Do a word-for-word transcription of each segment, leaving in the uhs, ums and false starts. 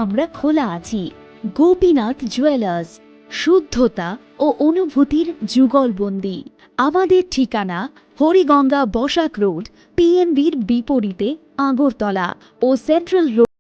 আমরা খোলা আছি। গোপীনাথ জুয়েলার্স, শুদ্ধতা ও অনুভূতির যুগলবন্দি। আমাদের ঠিকানা হরিগঙ্গা বসাক রোড, পিএনবির বিপরীতে আগরতলা ও সেন্ট্রাল রোড।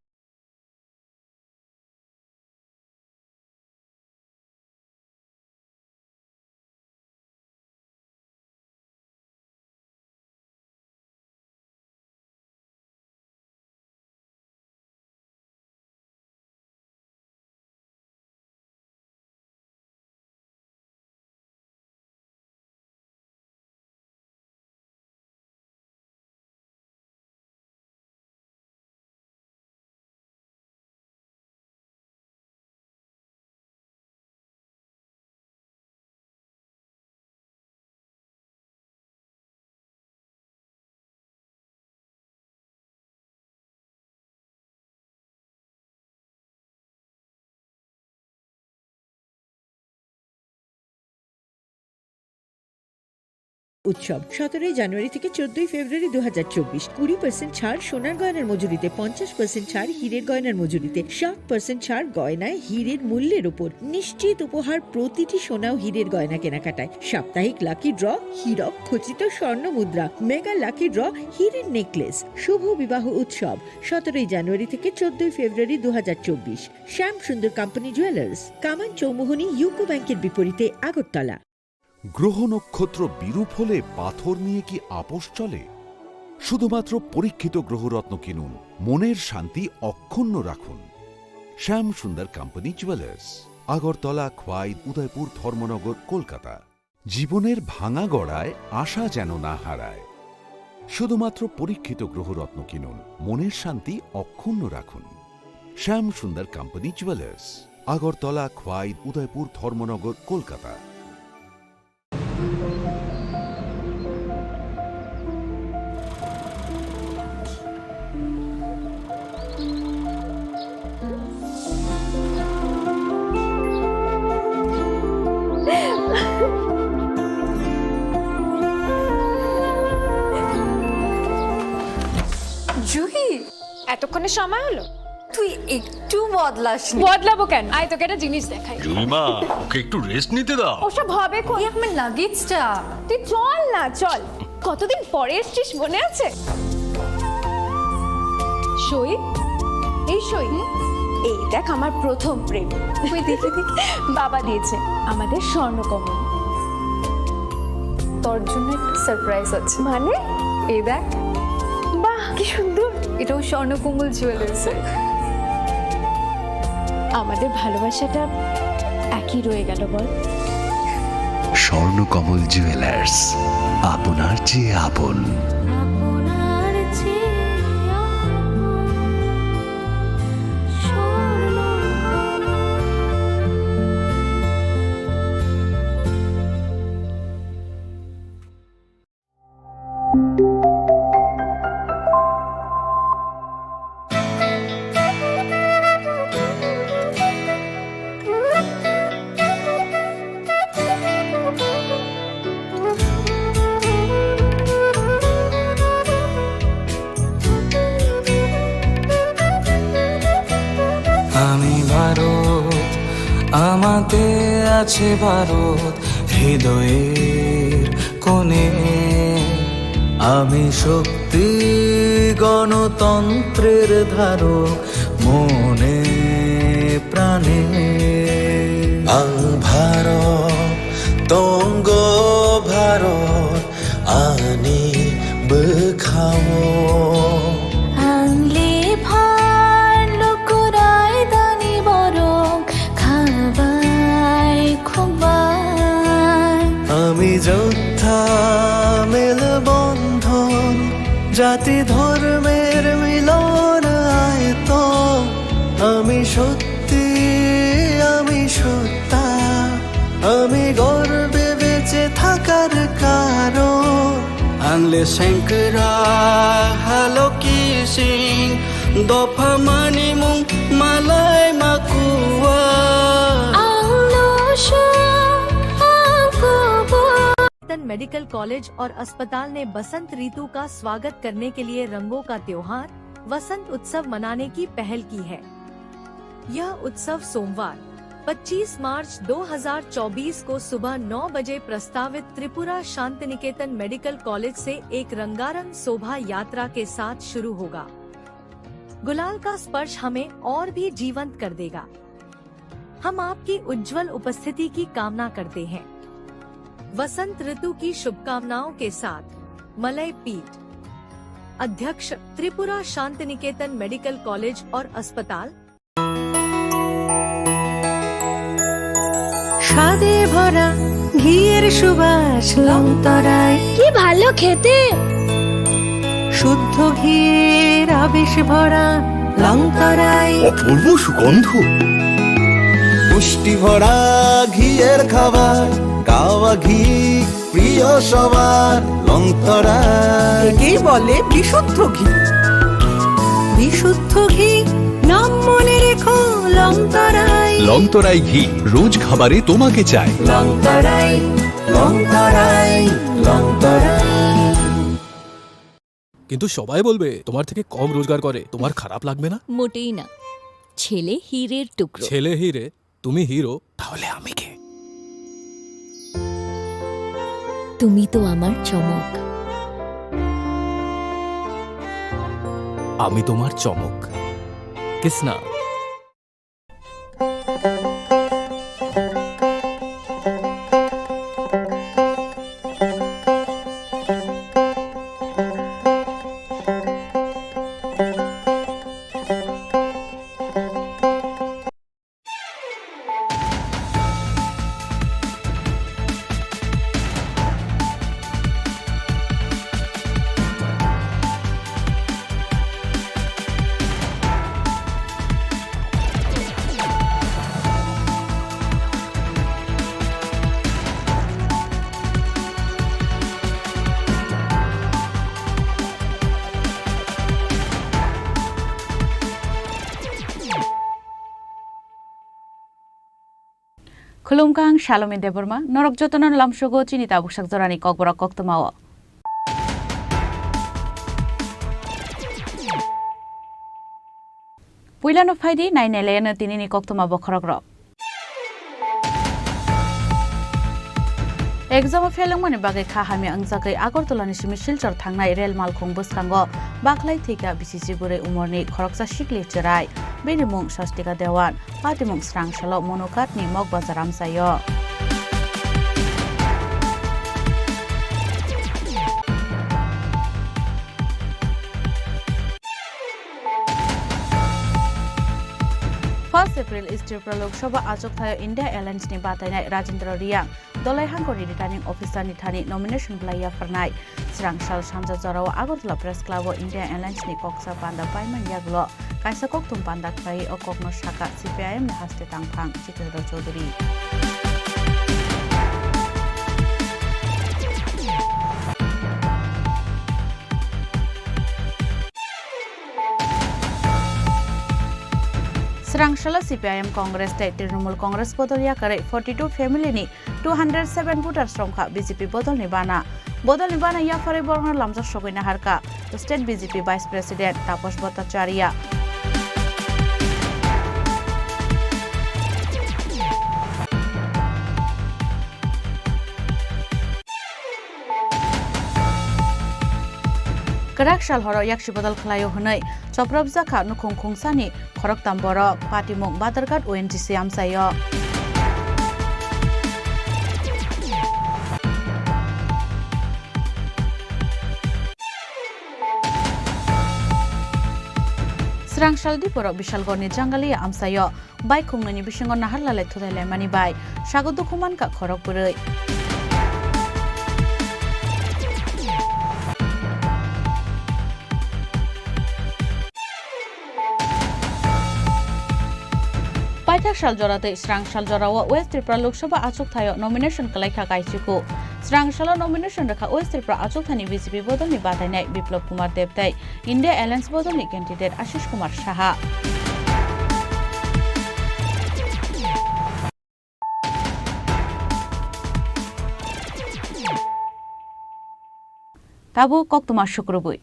উৎসব সতেরোই জানুয়ারি থেকে চোদ্দই ফেব্রুয়ারি দু হাজার চব্বিশ। কুড়ি পার্সেন্ট ছাড় সোনার গয়নার মজুরিতে, পঞ্চাশ পার্সেন্ট ছাড় হীরের গয়নার মজুরিতে, ষাট পার্সেন্ট ছাড় গয়নায় হীরের মূল্যের উপর। নিশ্চিত উপহার প্রতিটি সোনা ও হীরের গয়না কেনাকাটায়। সাপ্তাহিক লাকি ড্র, হীরক খচিত স্বর্ণ মুদ্রা, মেগা লাকি ড্র, হীরের নেকলেস। শুভ বিবাহ উৎসব সতেরোই জানুয়ারি থেকে চোদ্দই ফেব্রুয়ারি দু হাজার চব্বিশ। শ্যাম সুন্দর কোম্পানি জুয়েলার্স, কামান চৌমুহনী ইউকো ব্যাংকের বিপরীতে আগরতলা। গ্রহ নক্ষত্র বিরূপ হলে পাথর নিয়ে কি আপোষ চলে? শুধুমাত্র পরীক্ষিত গ্রহরত্ন কিনুন, মনের শান্তি অক্ষুণ্ণ রাখুন। শ্যাম সুন্দর কোম্পানি জুয়েলার্স, আগরতলা, খোয়াই, উদয়পুর, ধর্মনগর, কলকাতা। জীবনের ভাঙা গড়ায় আশা যেন না হারায়। শুধুমাত্র পরীক্ষিত গ্রহরত্ন কিনুন, মনের শান্তি অক্ষুণ্ণ রাখুন। শ্যাম সুন্দর কোম্পানি জুয়েলার্স, আগরতলা, খোয়াই, উদয়পুর, ধর্মনগর, কলকাতা। জুহি, এতক্ষণে সময় হলো? তুই একটু বদলাসনি। বদলাবো কেন? আয়, তোকে একটা জিনিস দেখাই। জুইমা, ওকে একটু রেস্ট নিতে দাও। ওসব হবে কোন? এই আমার লাগেজটা। তুই চল না, চল। কতদিন পরে এসছিস, মনে আছে? সই, এই সই। এই দেখ, আমার প্রথম প্রেম। তুই দেখে দেখে। বাবা দিয়েছে আমাদের স্বর্ণকমল। তোর জন্য একটা সারপ্রাইজ আছে। মানে? এই দেখ। বাহ, কি সুন্দর। এটাও স্বর্ণকমল জুয়েলার্সের। আমাদের ভালোবাসাটা একই রয়ে গেল, বল? স্বর্ণকমল জুয়েলার্স, আপনার চেয়ে আপন। আপনার চেয়ে আপন। স্বর্ণকমল। আমি ভারত, আমাতে আছে ভারত হৃদয়ের কোণে। আমি শক্তি গণতন্ত্রের ধারক মনে প্রাণে। Ang Bharat, tonggo Bharat, ani bwkhao. Ang lephar nukurai dani borok khabai khubai. Ami jotha melbondhon, jati dhormer milon aito. Ami sot Ti ami sutta, ami gorbe beche thakar karon. Ang le sengkra haloki sing, dopha mani mung malai makua. Ang lo song, ang kubo. Medical college और अस्पताल ने बसंत ऋतु का स्वागत करने के लिए रंगों का त्योहार वसंत उत्सव मनाने की पहल की है। यह उत्सव सोमवार, पच्चीस मार्च दो हज़ार चौबीस को सुबह नौ बजे प्रस्तावित त्रिपुरा शांति निकेतन मेडिकल कॉलेज से एक रंगारंग शोभा यात्रा के साथ शुरू होगा। गुलाल का स्पर्श हमें और भी जीवंत कर देगा। हम आपकी उज्जवल उपस्थिति की कामना करते हैं। वसंत ऋतु की शुभकामनाओं के साथ मलय पीठ, अध्यक्ष, त्रिपुरा शांति निकेतन मेडिकल कॉलेज और अस्पताल। স্বাদে ভরা ঘিয়ের সুবাস লংতরায়। কি ভালো খেতে। শুদ্ধ ঘিয়ের আবেশ ভরা লংতরায়। অপূর্ব সুগন্ধ। পুষ্টি ভরা ঘিয়ের খাবার, গাওয়া ঘি প্রিয় সবার, লংতরায়। একেই বলে বিশুদ্ধ ঘি। বিশুদ্ধ ঘি, নাম মনে রেখো, লংতরায়। লংতরায় ঘি, রোজ খাবারে তোমাকে চাই। লংতরায়, লংতরায়, লংতরায়। কিন্তু সবাই বলবে তোমার থেকে কম রোজগার করে, তোমার খারাপ লাগবে না? মোটেই না। ছেলে হীরের টুকরো। ছেলে হীরে, তুমি হিরো, তাহলে আমি কে? তুমি তো আমার চমক। আমি তোমার চমক। Kisna. Khulumkha, ang Salome Debbarma, norok jotono lamsogo chini tabuk sak jorani kokborok koktwmao. Puilano phaidi, nainai layano tinini koktwma bokhorokrok. Exam o fail wngmani bagwi kha hamya wngjagwi Agartala ni simi Silchar thangnai rel malkhung bwskango bakhlai thwikha bisi chibrwi umorni khoroksa sikli chwrai. Bini mung Swastika Dewan. Patimung srang salo Monokatni Mokbazar amchaio. First April East Tripura Lok Sabha achuk thaio India Alliance ni batainai Rajendra Reang. Dolai hangkoni Returning Officer ni thani nomination belai yapharnai. Srang sal sanja jorao Agartala Press Club o India Alliance ni koksa panda paimani yagulo kaisa kokthum panda khlaiwi o kokno sakha C P I M ni haste tangphang Jitendra Chaudhary. Srang salo C P I M Congress tei Trinamool Congress bodol yakarwi forty two family ni two hundred seven voters romkha B J P bodolni bana. Bodolni bana yapharwi borokno lamjak sogwi naharkha State B J P Vice President Taposh Bhattacharya. Kwrak sal horo yaksi bodol khlaio hwnwi chopropjak kha nukhung khungsani khoroktam borok, patimung Badharghat O N G C amchaio. Srang sal diporok Bishalgarhni Jangalia amchaio. Bike khungnwini bisingo nahar lalai thuthai laimani bai sago dukhu mankha khorok bwrwi. Paithak sal jora tei srang sal jorao West Tripura Lok Sabha achuk thaio nomination kwlaikha Kaichiku. Srang salo nomination rwkha West Tripura achuk thani B J P bodolni batainai Biplab Kumar Deb tei India Alliance bodolni candidate Ashish Kumar Saha. Tabuk koktwma sukrubwi.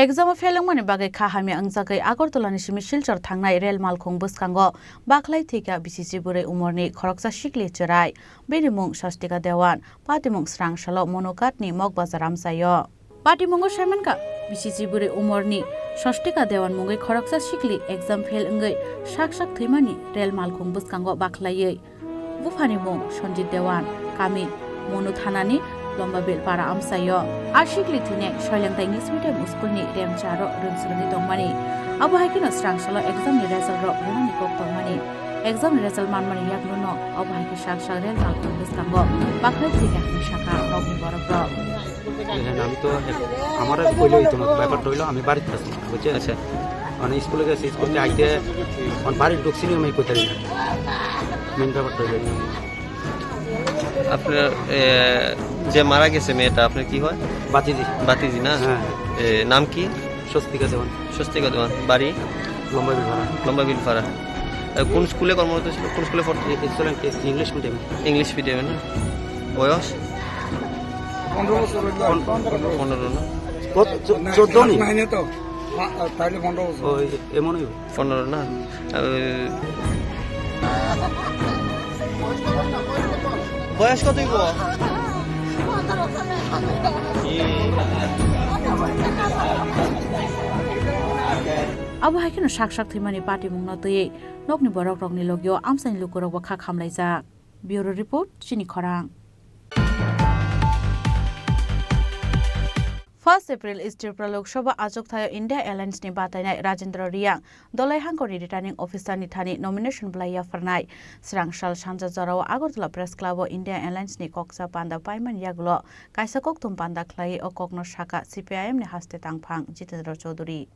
Exam o fail wngmani bagwi kha hamya wngjagwi Agartala ni simi Silchar thangnai rel malkhung bwskango bakhlai thwikha bisi bwrwi umorni khoroksa sikli chwrai. Bini mung Swastika Dewan, patimung srangsalo Monughat ni Mokbazar amchaio. Patimungo saimankha, bisi bwrwi umorni Swastika Dewan mungwi khoroksa sikli exam fail wngwi sak sak thwimani rel malkhung bwskango bakhlaiwi. Buphani mung Sanjit Dewan, kami Monu thanani Lombabil para amchaio. A sikli thwinai Soilengta English Medium School ni remcharo rwng swrwngwi tongmani. Abo hai kheno srangsalo exam ni result rok rwnani kok tongmani. Exam ni result manmani yakno no abo hai khe sak sak rel malkhung bwskango bakhlai thwikha hinwi sakha nokni borok rok. এখানে আমি তো এক- আমার আর কইলে হইতো না, ব্যাপারটা হইলো আমি বাড়িতে আছি, বুঝছেন? আচ্ছা। মানে স্কুলে গেছি, স্কুল থেকে আইতে আমার বাড়ির ঢুকছি না, আমি কইতে পারি না। মেইন ব্যাপারটা হইলো এটা। আপনার, এ, যে মারা গেছে মেয়েটা, আপনার কি হয়? ভাতিজি। ভাতিজি না? হ্যাঁ। এ, নাম কি? স্বস্তিকা দেওয়ান। স্বস্তিকা দেওয়ান। বাড়ি? লম্বা বিলপাড়া। লম্বা বিলপাড়া। এ, কোন স্কুলে কর্মরত ছিল? কোন স্কুলে পড়তো? এ, এক্সেলেন্ট, এ, ইংলিশ মিডিয়ামে। ইংলিশ মিডিয়ামে না? বয়স? পনেরো বছর হইল। পন-, পনেরো না? কত? চো-, না, চোদ্দ নি? নাইনে তো। আ, আ, তাইলে পনেরো বছর। ও, এই যে এমনই হবে। পনেরো না? আ, বয়স কত হইব? Abo hai kheno sak sak thwimani patimungno twiwi nokni borok rokni logio amchaini lukurokbo kha khamlaijak. Bureau Report, Chini Khorang. First April East Tripura Lok Sabha achukthai-o India Alliance ni batainai Rajendra Reang Dolai Hangkor ni Returning Officer ni thani nomination bwlai yapharnai. Srangsal sanja jorao Agartala Press Club o India Alliance ni kokcha panda paimani yagulo kaisa kokthum panda khlaiwi o kokno sakha C P I M ni haste tangphang Jitendra Chaudhary.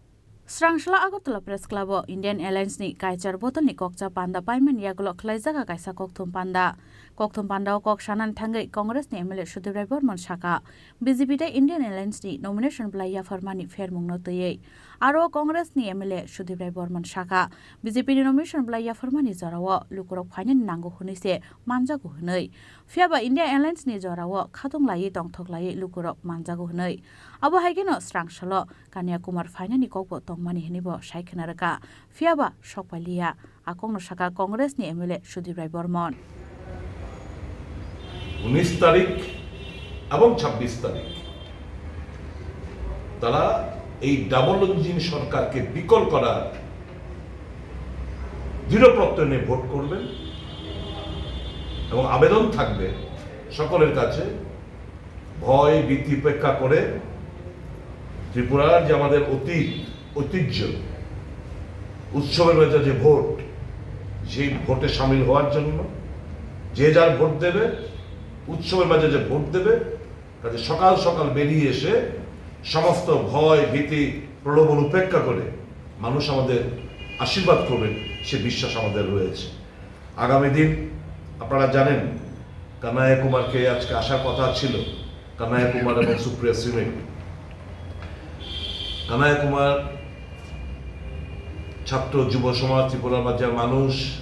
Srangsala Agartala Press Club o Indian Alliance ni Kaichar bodol ni kokcha panda paimani yagulo khlaijak kaisa kokthum panda. Kokthum panda o kok sanani thangwi Congress ni M L A Sudip Rai Bormon sakha, B J P tei Indian Alliance ni nomination bwlai yapharmani phermung no twiwi. Aro Congress ni M L A Sudip Rai Bormon sakha, B J P ni nomination bwlai yapharmani jorao lukurok phainani nango hwnwi se manjago hwnwi. Phiyaba Indian Alliance ni jorao khatung laiwi tongthok laiwi lukurok manjago hwnwi. Abo hai kheno srangsalo Kanya Kumar phainani kokbo tongmani hwnwibo sai khna rwkha, phiyaba sok pailiya, a kokno sakha Congress ni M L A Sudip Rai Bormon. উনিশ তারিখ এবং ছাব্বিশ তারিখ তারা এই double engine সরকারকে বিকল করার দৃঢ় প্রত্যয় নিয়ে ভোট করবেন এবং আবেদন থাকবে সকলের কাছে, ভয় ভীতি উপেক্ষা করে ত্রিপুরার যে আমাদের অতীত ঐতিহ্য, উৎসবের মধ্যে যে ভোট, সেই ভোটে সামিল হওয়ার জন্য যে যার ভোট দেবে, উৎসবের মাঝে যে ভোট দেবে, কাজে সকাল সকাল বেরিয়ে এসে সমস্ত ভয় ভীতি প্রলোভন উপেক্ষা করে মানুষ আমাদের আশীর্বাদ করবেন, সে বিশ্বাস আমাদের রয়েছে। আগামী দিন আপনারা জানেন, কানাইয়া কুমারকে আজকে আসার কথা ছিল, কানাইয়া কুমার এবং সুপ্রিয়া সিংহ। কানাইয়া কুমার ছাত্র যুব সমাজ, ত্রিপুরার মাঝে মানুষ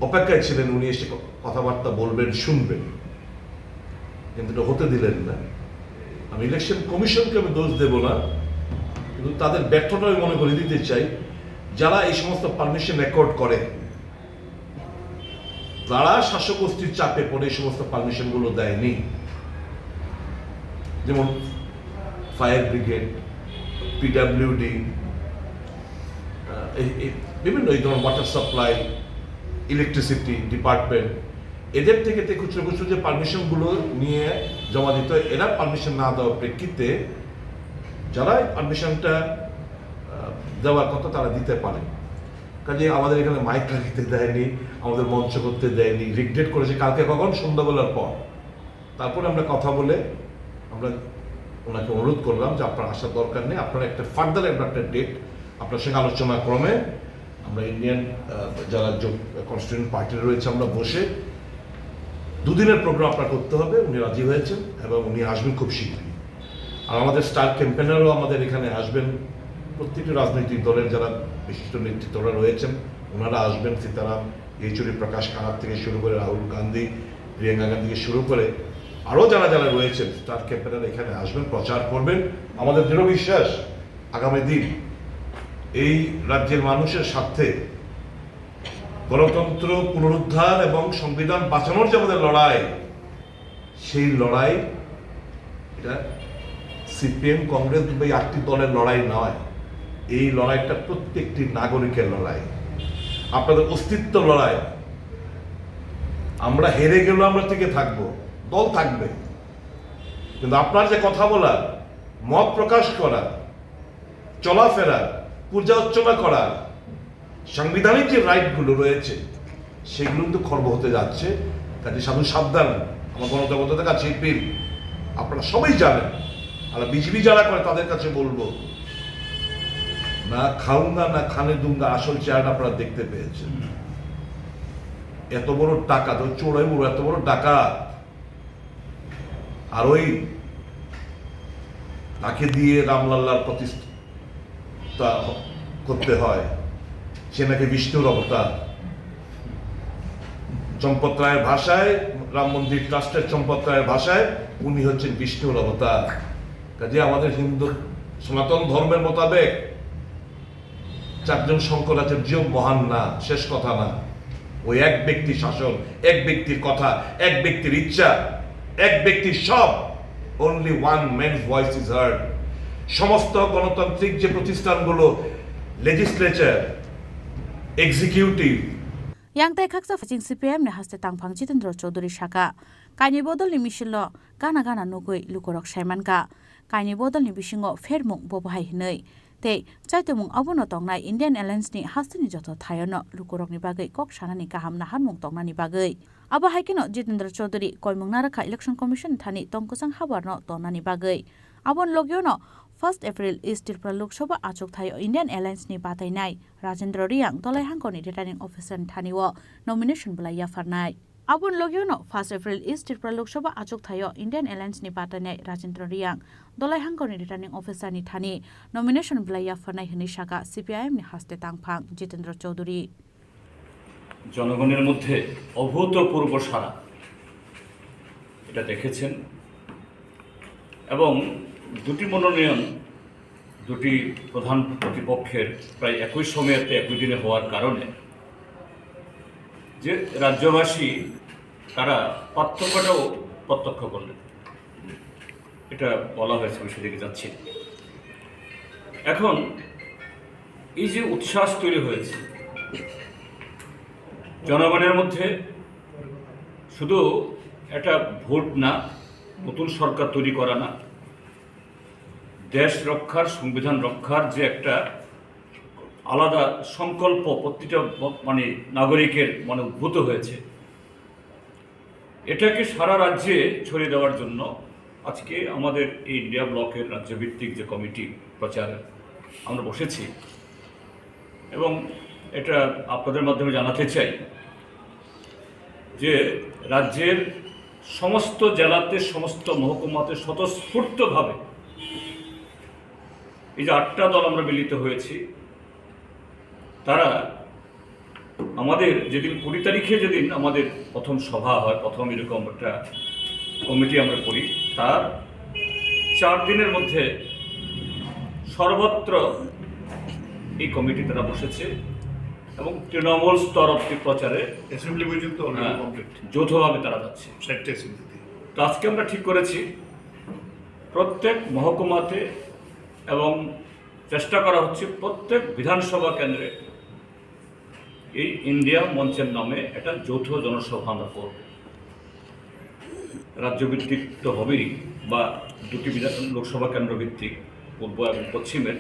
অপেক্ষায় ছিলেন, উনি এসে ক-, কথাবার্তা বলবেন, শুনবেন, কিন্তু এটা হতে দিলেন না। আমি ইলেকশন কমিশনকে আমি দোষ দেব না, কিন্তু তাদের ব্যর্থতা আমি মনে করে দিতে চাই। যারা এই সমস্ত পারমিশন অ্যাকর্ড করে, তারা শাসক গোষ্ঠীর চাপে পড়ে এই সমস্ত পারমিশনগুলো দেয়নি। যেমন ফায়ার ব্রিগেড, পিডাব্লিউডি, আহ, এই, এই বিভিন্ন এই ধরনের ওয়াটার সাপ্লাই, ইলেকট্রিসিটি ডিপার্টমেন্ট, এদের থেকে তে খুচরো খুচরো যে পারমিশনগুলো নিয়ে জমা দিতে হয়, এরা পারমিশন না দেওয়ার প্রেক্ষিতে যারা এই পারমিশনটা, আহ, দেওয়ার কথা তারা দিতে পারে। কাজে আমাদের এখানে মাইক লাগাতে দেয়নি, আমাদের মঞ্চ করতে দেয়নি, রিগ্রেট করেছে কালকে কখন সন্ধ্যাবেলার পর। তারপরে আমরা কথা বলে আমরা ওনাকে অনুরোধ করলাম যে আপনার আসার দরকার নেই, আপনারা একটা ফার্দার একটা ডেট আপনার সঙ্গে আলোচনা ক্রমে আমরা ইন্ডিয়ান, আহ, যারা কনস্টিটিউয়েন্ট পার্টি রয়েছে আমরা বসে দুদিনের প্রোগ্রাম আপনার করতে হবে। উনি রাজি হয়েছেন এবং উনি আসবেন খুব শীঘ্রই। আর আমাদের স্টার ক্যাম্পেনারও আমাদের এখানে আসবেন। প্রত্যেকটি রাজনৈতিক দলের যারা বিশিষ্ট নেতৃত্বরা রয়েছেন ওনারা আসবেন। সীতারাম ইয়েচুরি, প্রকাশ কারাত থেকে শুরু করে রাহুল গান্ধী, প্রিয়াঙ্কা গান্ধী থেকে শুরু করে আরও যারা যারা রয়েছেন স্টার ক্যাম্পেনার এখানে আসবেন, প্রচার করবেন। আমাদের দৃঢ় বিশ্বাস, আগামী দিন এই রাজ্যের মানুষের স্বার্থে গণতন্ত্র পুনরুদ্ধার এবং সংবিধান বাঁচানোর যে আমাদের লড়াই, সেই লড়াই এটা সিপিএম, কংগ্রেস বা এই আটটি দলের লড়াই নয়। এই লড়াইটা প্রত্যেকটি নাগরিকের লড়াই, আপনাদের অস্তিত্ব লড়াই। আমরা হেরে গেলেও আমরা টিকে থাকবো, দল থাকবে, কিন্তু আপনার যে কথা বলা, মত প্রকাশ করা, চলাফেরা, পূজা অর্চনা করা, সাংবিধানিক যে রাইটগুলো রয়েছে, সেগুলো কিন্তু খর্ব হতে যাচ্ছে। কাজে সাধু সাবধান, আমার গণতন্ত্রের কাছে আপিল। আপনারা সবাই জানেন, আর বিজেপি যারা করে তাদের কাছে বলবো, না খাউঙ্গা না খানে দুঙ্গা, আসল চেহারাটা আপনারা দেখতে পেয়েছেন। এত বড় ডাকাত, ওই চোরাই বড় এত বড় ডাকাত, আর ওই তাকে দিয়ে রামলাল্লার প্রতিষ্ঠা হ-, করতে হয়, সে নাকি বিষ্ণুর অবতার। চম্পত রায়ের ভাষায়, রাম মন্দির ট্রাস্টের চম্পত রায়ের ভাষায়, উনি হচ্ছেন বিষ্ণুর অবতার। কাজে আমাদের হিন্দু সনাতন ধর্মের মোতাবেক চারজন শঙ্করাচার্য মহান না, শেষ কথা না। ওই এক ব্যক্তি শাসন, এক ব্যক্তির কথা, এক ব্যক্তির ইচ্ছা, এক ব্যক্তির সব। Only one man's voice is heard. সমস্ত গণতান্ত্রিক যে প্রতিষ্ঠানগুলো, legislature, executive, Yang tai khaksa phaching C P I M ni haste tangphang Jitendra Chaudhary saka, kaini bodolni misil-o gana gana nugwi lukurok saimankha. Kaini bodolni bisingo phermung bo bahai hwnwi. Tei chaitomung abono tongnai Indian Alliance ni hasteni joto thaiono lukurokni bagwi kok sanani kaham naharmung tongnani bagwi. Abo hai kheno Jitendra Chaudhary koimung narakha Election Commission thani tongkwchang habarno tonnani bagwi. Aboni logiono first April East Tripura Lok Sabha achuk thaio Indian Alliance ni batainai Rajendra Reang Dolai Hangkoni Returning Officer ni thani o nomination bwlai yapharnai. Aboni logiono first April East Tripura Lok Sabha achuk thaio Indian Alliance ni batainai Rajendra Reang Dolai Hangkoni Returning Officer ni thani nomination bwlai yapharnai hwnwi saka C P I M ni haste tangphang Jitendra Chaudhary. জনগণের মধ্যে অভূতপূর্ব সাড়া, এটা দেখেছেন। এবং দুটি মনোনয়ন দুটি প্রধান প্রতিপক্ষের প্রায় একই সময়েতে একই দিনে হওয়ার কারণে যে রাজ্যবাসী তারা পার্থক্যটাও প্রত্যক্ষ করলেন। এটা বলা হয়েছে, আমি সেদিকে যাচ্ছি না। এখন এই যে উচ্ছ্বাস তৈরি হয়েছে জনগণের মধ্যে, শুধু একটা ভোট না, নতুন সরকার তৈরি করা না, দেশ রক্ষার, সংবিধান রক্ষার যে একটা আলাদা সংকল্প প্রতিটা ব-, মানে নাগরিকের মনে উদ্ভূত হয়েছে, এটাকে সারা রাজ্যে ছড়িয়ে দেওয়ার জন্য আজকে আমাদের এই ইন্ডিয়া ব্লকের রাজ্যভিত্তিক যে কমিটি প্রচার, আমরা বসেছি এবং এটা আপনাদের মাধ্যমে জানাতে চাই যে রাজ্যের সমস্ত জেলাতে, সমস্ত মহকুমাতে স্বতঃস্ফূর্তভাবে এই যে আটটা দল আমরা মিলিত হয়েছি, তারা আমাদের যেদিন কুড়ি তারিখে যেদিন আমাদের প্রথম সভা হয়, প্রথম এরকম একটা কমিটি আমরা করি, তার চার দিনের মধ্যে সর্বত্র এই কমিটি তারা বসেছে এবং তৃণমূল স্তর অব্দি প্রচারে অ্যাসেম্বলি পর্যন্ত already হ্যাঁ, কমপ্লিট। যৌথভাবে তারা যাচ্ছে। চারটে অ্যাসেম্বলিতে। তো আজকে আমরা ঠিক করেছি প্রত্যেক মহকুমাতে এবং চেষ্টা করা হচ্ছে প্রত্যেক বিধানসভা কেন্দ্রে এই ইন্ডিয়া মঞ্চের নামে একটা যৌথ জনসভা আমরা করব। রাজ্যভিত্তিক তো হবেই, বা দুটি বিধান, লোকসভা কেন্দ্র ভিত্তিক, পূর্ব এবং পশ্চিমের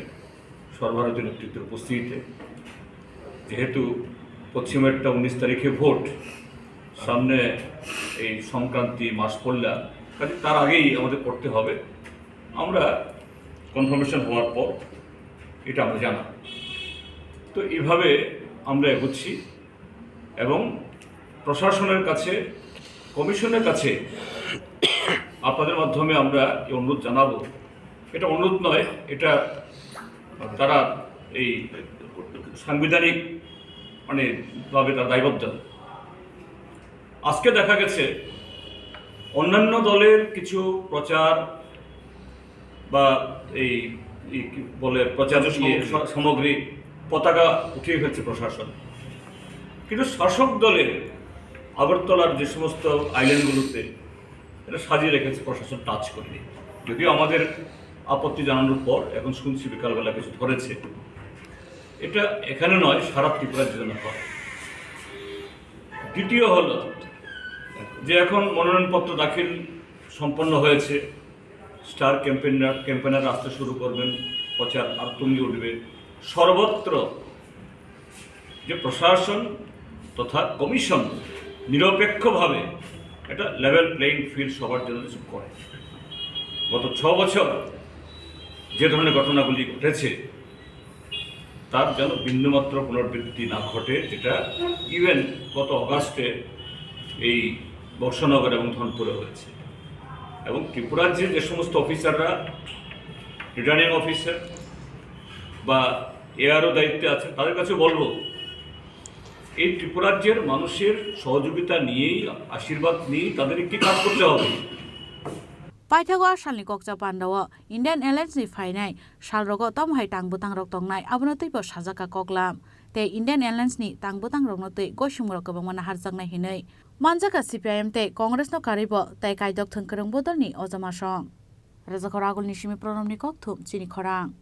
সর্বভারতীয় নেতৃত্বের উপস্থিতিতে। যেহেতু পশ্চিমেরটা উনিশ তারিখে ভোট, সামনে এই সংক্রান্তি মাস পড়লা, কাজে তার আগেই আমাদের করতে হবে। আমরা কনফার্মেশন হওয়ার পর এটা আমরা জানাব। তো এইভাবে আমরা এগোচ্ছি এবং প্রশাসনের কাছে, কমিশনের কাছে আপনাদের মাধ্যমে আমরা এই অনুরোধ জানাবো। এটা অনুরোধ নয়, এটা তারা এই সাংবিধানিক মানে ভাবে তারা দায়বদ্ধ। আজকে দেখা গেছে অন্যান্য দলের কিছু প্রচার বা এই, এই কি বলে, প্রচার, কার্যক্রম, ইয়ে, স-, সামগ্রী, পতাকা উঠিয়ে ফেলছে প্রশাসন, কিন্তু শাসক দলের আগরতলার যে সমস্ত আইল্যান্ডগুলোতে এটা সাজিয়ে রেখেছে প্রশাসন, টাচ করেনি। যদিও আমাদের আপত্তি জানানোর পর এখন শুনছি বিকালবেলা কিছু ধরেছে। এটা এখানে নয়, সারা ত্রিপুরার জন্য হয়। দ্বিতীয় হলো যে এখন মনোনয়নপত্র দাখিল সম্পন্ন হয়েছে, স্টার ক্যাম্পেইনার, ক্যাম্পেইনার আসতে শুরু করবেন, প্রচার আর তুঙ্গে উঠবে। সর্বত্র যে প্রশাসন তথা কমিশন নিরপেক্ষভাবে একটা লেভেল প্লেইং ফিল্ড সবার জন্য কিছু করে। গত ছ বছর যে ধরনের ঘটনাগুলি ঘটেছে, তার যেন বিন্দুমাত্র পুনরাবৃত্তি না ঘটে, যেটা ইভেন গত অগাস্টে এই বক্সনগর এবং ধনপুরে হয়েছে। এবং ত্রিপুরার যে, যে সমস্ত অফিসাররা, রিটার্নিং অফিসার বা এআরও দায়িত্বে আছেন, তাদের কাছে বলবো, এই ত্রিপুরাজ্যের মানুষের সহযোগিতা নিয়েই, আশীর্বাদ নিয়েই তাদের একটি কাজ করতে হবে। Paithago a salni kokcha pandao Indian Alliance ni phainai salrogo tamo hai tang bwtangrok tongnai, abono teibo sajak kha koklam. Tei Indian Alliance ni tang bwtangrokno tei goisungrok kwbangma naharjaknai hinwi manjak kha C P I M tei Congress no karwibo tei kaidok thwng kwrwng bodolni ojamasong. Rajakhor agulni simi Pranamni kokthum chini khorang.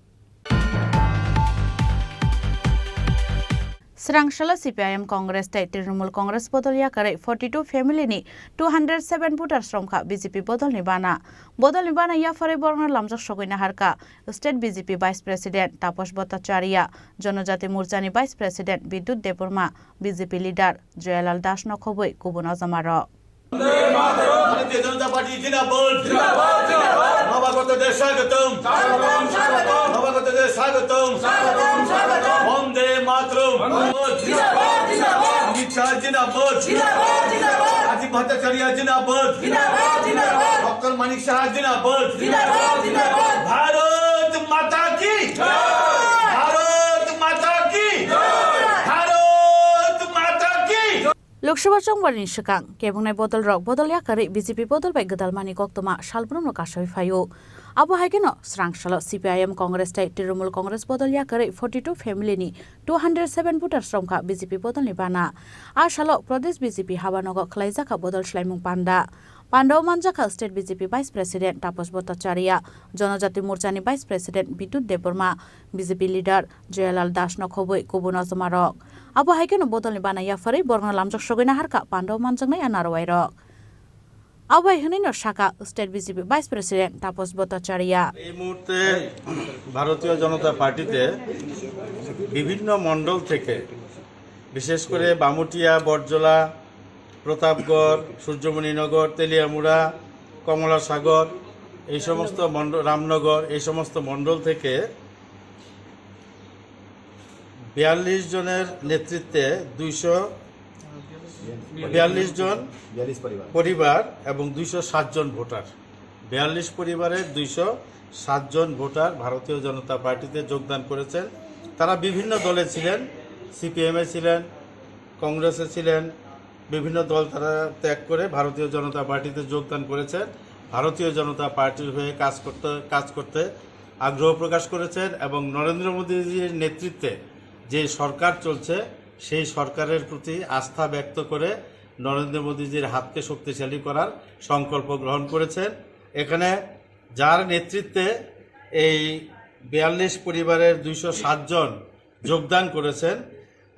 Srang salo C P I M Congress tei Trinamool Congress bodol yakarwi forty two family ni two hundred seven voters romkha B J P bodolni bana. Bodolni bana yapharwi borokno lamjak sogwi naharkha State B J P Vice President Taposh Bhattacharya, Jonojati Morchani Vice President Bidyut Debbarma, B J P leader Joyalal Das no khobwi kubun ojamarok. ভারতীয় জনতা পার্টি জিন্দাবাদ। জিন্দাবাদ, জিন্দাবাদ। নবাগতদের স্বাগতম। স্বাগতম, স্বাগতম। নবাগতদের স্বাগতম। স্বাগতম, স্বাগতম। বন্দে মাতরম। বন্দে জিন্দাবাদ, জিন্দাবাদ। অমিত শাহ জিন্দাবাদ। জিন্দাবাদ, জিন্দাবাদ। রাজীব ভট্টাচার্য জিন্দাবাদ। জিন্দাবাদ, জিন্দাবাদ। ডক্টর মানিক সাহা জিন্দাবাদ। জিন্দাবাদ, জিন্দাবাদ। ভারত মাতা কি জয়। ভারত মাতা কি জয়। ভারত মাতা কি জয়। Lok Sabha chongbarni swkang kebongnai bodolrok bodol yakarwi B J P bodol bai gwdalmani koktwma salbrumno kasawi phaio. Abo hai kheno srang salo C P I M Congress tei Trinamool Congress bodol yakarwi forty two family ni two hundred seven voters romkha B J P bodolni bana. A salo Pradesh B J P habanogo khwlaijakha bodol swlaimung panda. Pandao manjakha State B J P Vice President Taposh Bhattacharya, Jonojati Morchani Vice President Bidyut Debbarma, B J P leader Joyalal Das no khobwi kubun ojamarok. Abo hai kheno bodolni bana yapharwi borokno lamjak sogwi naharkha pandao manjaknai a narwai rok. Abo hai hwnwi no sakha State B J P Vice President Taposh Bhattacharya. এই মুহূর্তে ভারতীয় জনতা পার্টিতে বিভিন্ন মণ্ডল থেকে, বিশেষ করে বামুটিয়া, বটজলা, প্রতাপগড়, সূর্যমণিনগর, তেলিয়ামুড়া, কমলাসাগর, এই সমস্ত মণ্ডল, রামনগর, এই সমস্ত মণ্ডল থেকে বিয়াল্লিশ জনের নেতৃত্বে দুইশো বিয়াল্লিশ জন বিয়াল্লিশ পরিবার। পরিবার এবং দুইশো সাত জন ভোটার, বিয়াল্লিশ পরিবারের দুইশো সাত জন ভোটার ভারতীয় জনতা পার্টিতে যোগদান করেছেন। তারা বিভিন্ন দলে ছিলেন, সিপিএমে ছিলেন, কংগ্রেসে ছিলেন, বিভিন্ন দল তারা ত্যাগ করে ভারতীয় জনতা পার্টিতে যোগদান করেছেন। ভারতীয় জনতা পার্টির হয়ে কাজ করতে, কাজ করতে আগ্রহ প্রকাশ করেছেন এবং নরেন্দ্র মোদীজির নেতৃত্বে যে সরকার চলছে, সেই সরকারের প্রতি আস্থা ব্যক্ত করে নরেন্দ্র মোদীজির হাতকে শক্তিশালী করার সংকল্প গ্রহণ করেছেন। এখানে যার নেতৃত্বে এই বিয়াল্লিশ পরিবারের দুইশো সাত জন যোগদান করেছেন,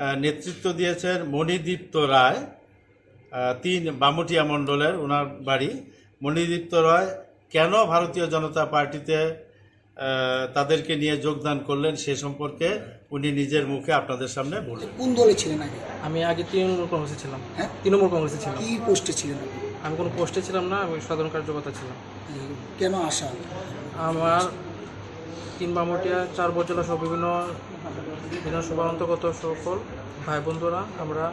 আহ, নেতৃত্ব দিয়েছেন মণিদীপ্ত রায়, আহ, তিন বামুটিয়া মণ্ডলের ওনার বাড়ি। মণিদীপ্ত রায় কেন ভারতীয় জনতা পার্টিতে, আহ, তাদেরকে নিয়ে যোগদান করলেন, সে সম্পর্কে উনি নিজের মুখে আপনাদের সামনে বলবেন। কোন দলে ছিলেন আগে? আমি আগে তৃণমূল কংগ্রেসে ছিলাম। হ্যাঁ? তৃণমূল কংগ্রেসে ছিলাম। কি পোস্টে ছিলেন আপনি? আমি কোনো পোস্টে ছিলাম না, আমি সাধারণ কার্যকর্তা ছিলাম। কেন আসা? আমার তিন বামুটিয়া, চার বজলা সহ বিভিন্ন বিধানসভার অন্তর্গত সকল ভাই বন্ধুরা, আমরা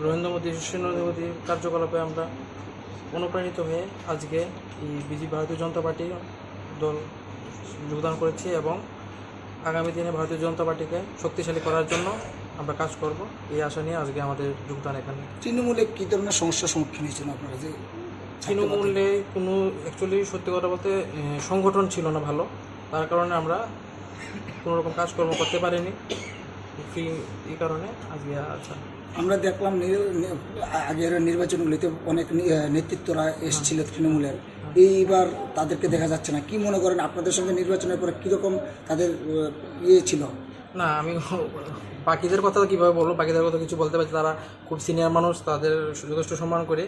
নরেন্দ্র মোদী, শ্রী নরেন্দ্র মোদীর কার্যকলাপে আমরা অনুপ্রাণিত হয়ে আজকে এই বিজেপি, ভারতীয় জনতা পার্টি দল যোগদান করেছি এবং আগামী দিনে ভারতীয় জনতা পার্টিকে শক্তিশালী করার জন্য আমরা কাজ করব, এই আশা নিয়ে আজকে আমাদের যোগদান এখানে। তৃণমূলে কী ধরনের সমস্যার সম্মুখীন হয়েছেন আপনারা যে তৃণমূলে কোনো, অ্যাকচুয়ালি, সত্যি কথা বলতে, এ, সংগঠন ছিল না ভালো, তার কারণে আমরা কোনো রকম কাজকর্ম করতে পারিনি। ফ্রি, এই কারণে আজকে আর আসা। আমরা দেখলাম নি-, নি-, আ-, আগের নির্বাচনগুলিতে অনেক নি-, আ, নেতৃত্বরা এসেছিল তৃণমূলের, এইবার তাদেরকে দেখা যাচ্ছে না। কি মনে করেন, আপনাদের সঙ্গে নির্বাচনের পরে কীরকম তাদের, আ, ইয়ে ছিল? না, আমি বাকিদের কথা কীভাবে বলবো, বাকিদের কথা কিছু বলতে পারছি। তারা খুব সিনিয়র মানুষ, তাদের যথেষ্ট সম্মান করি।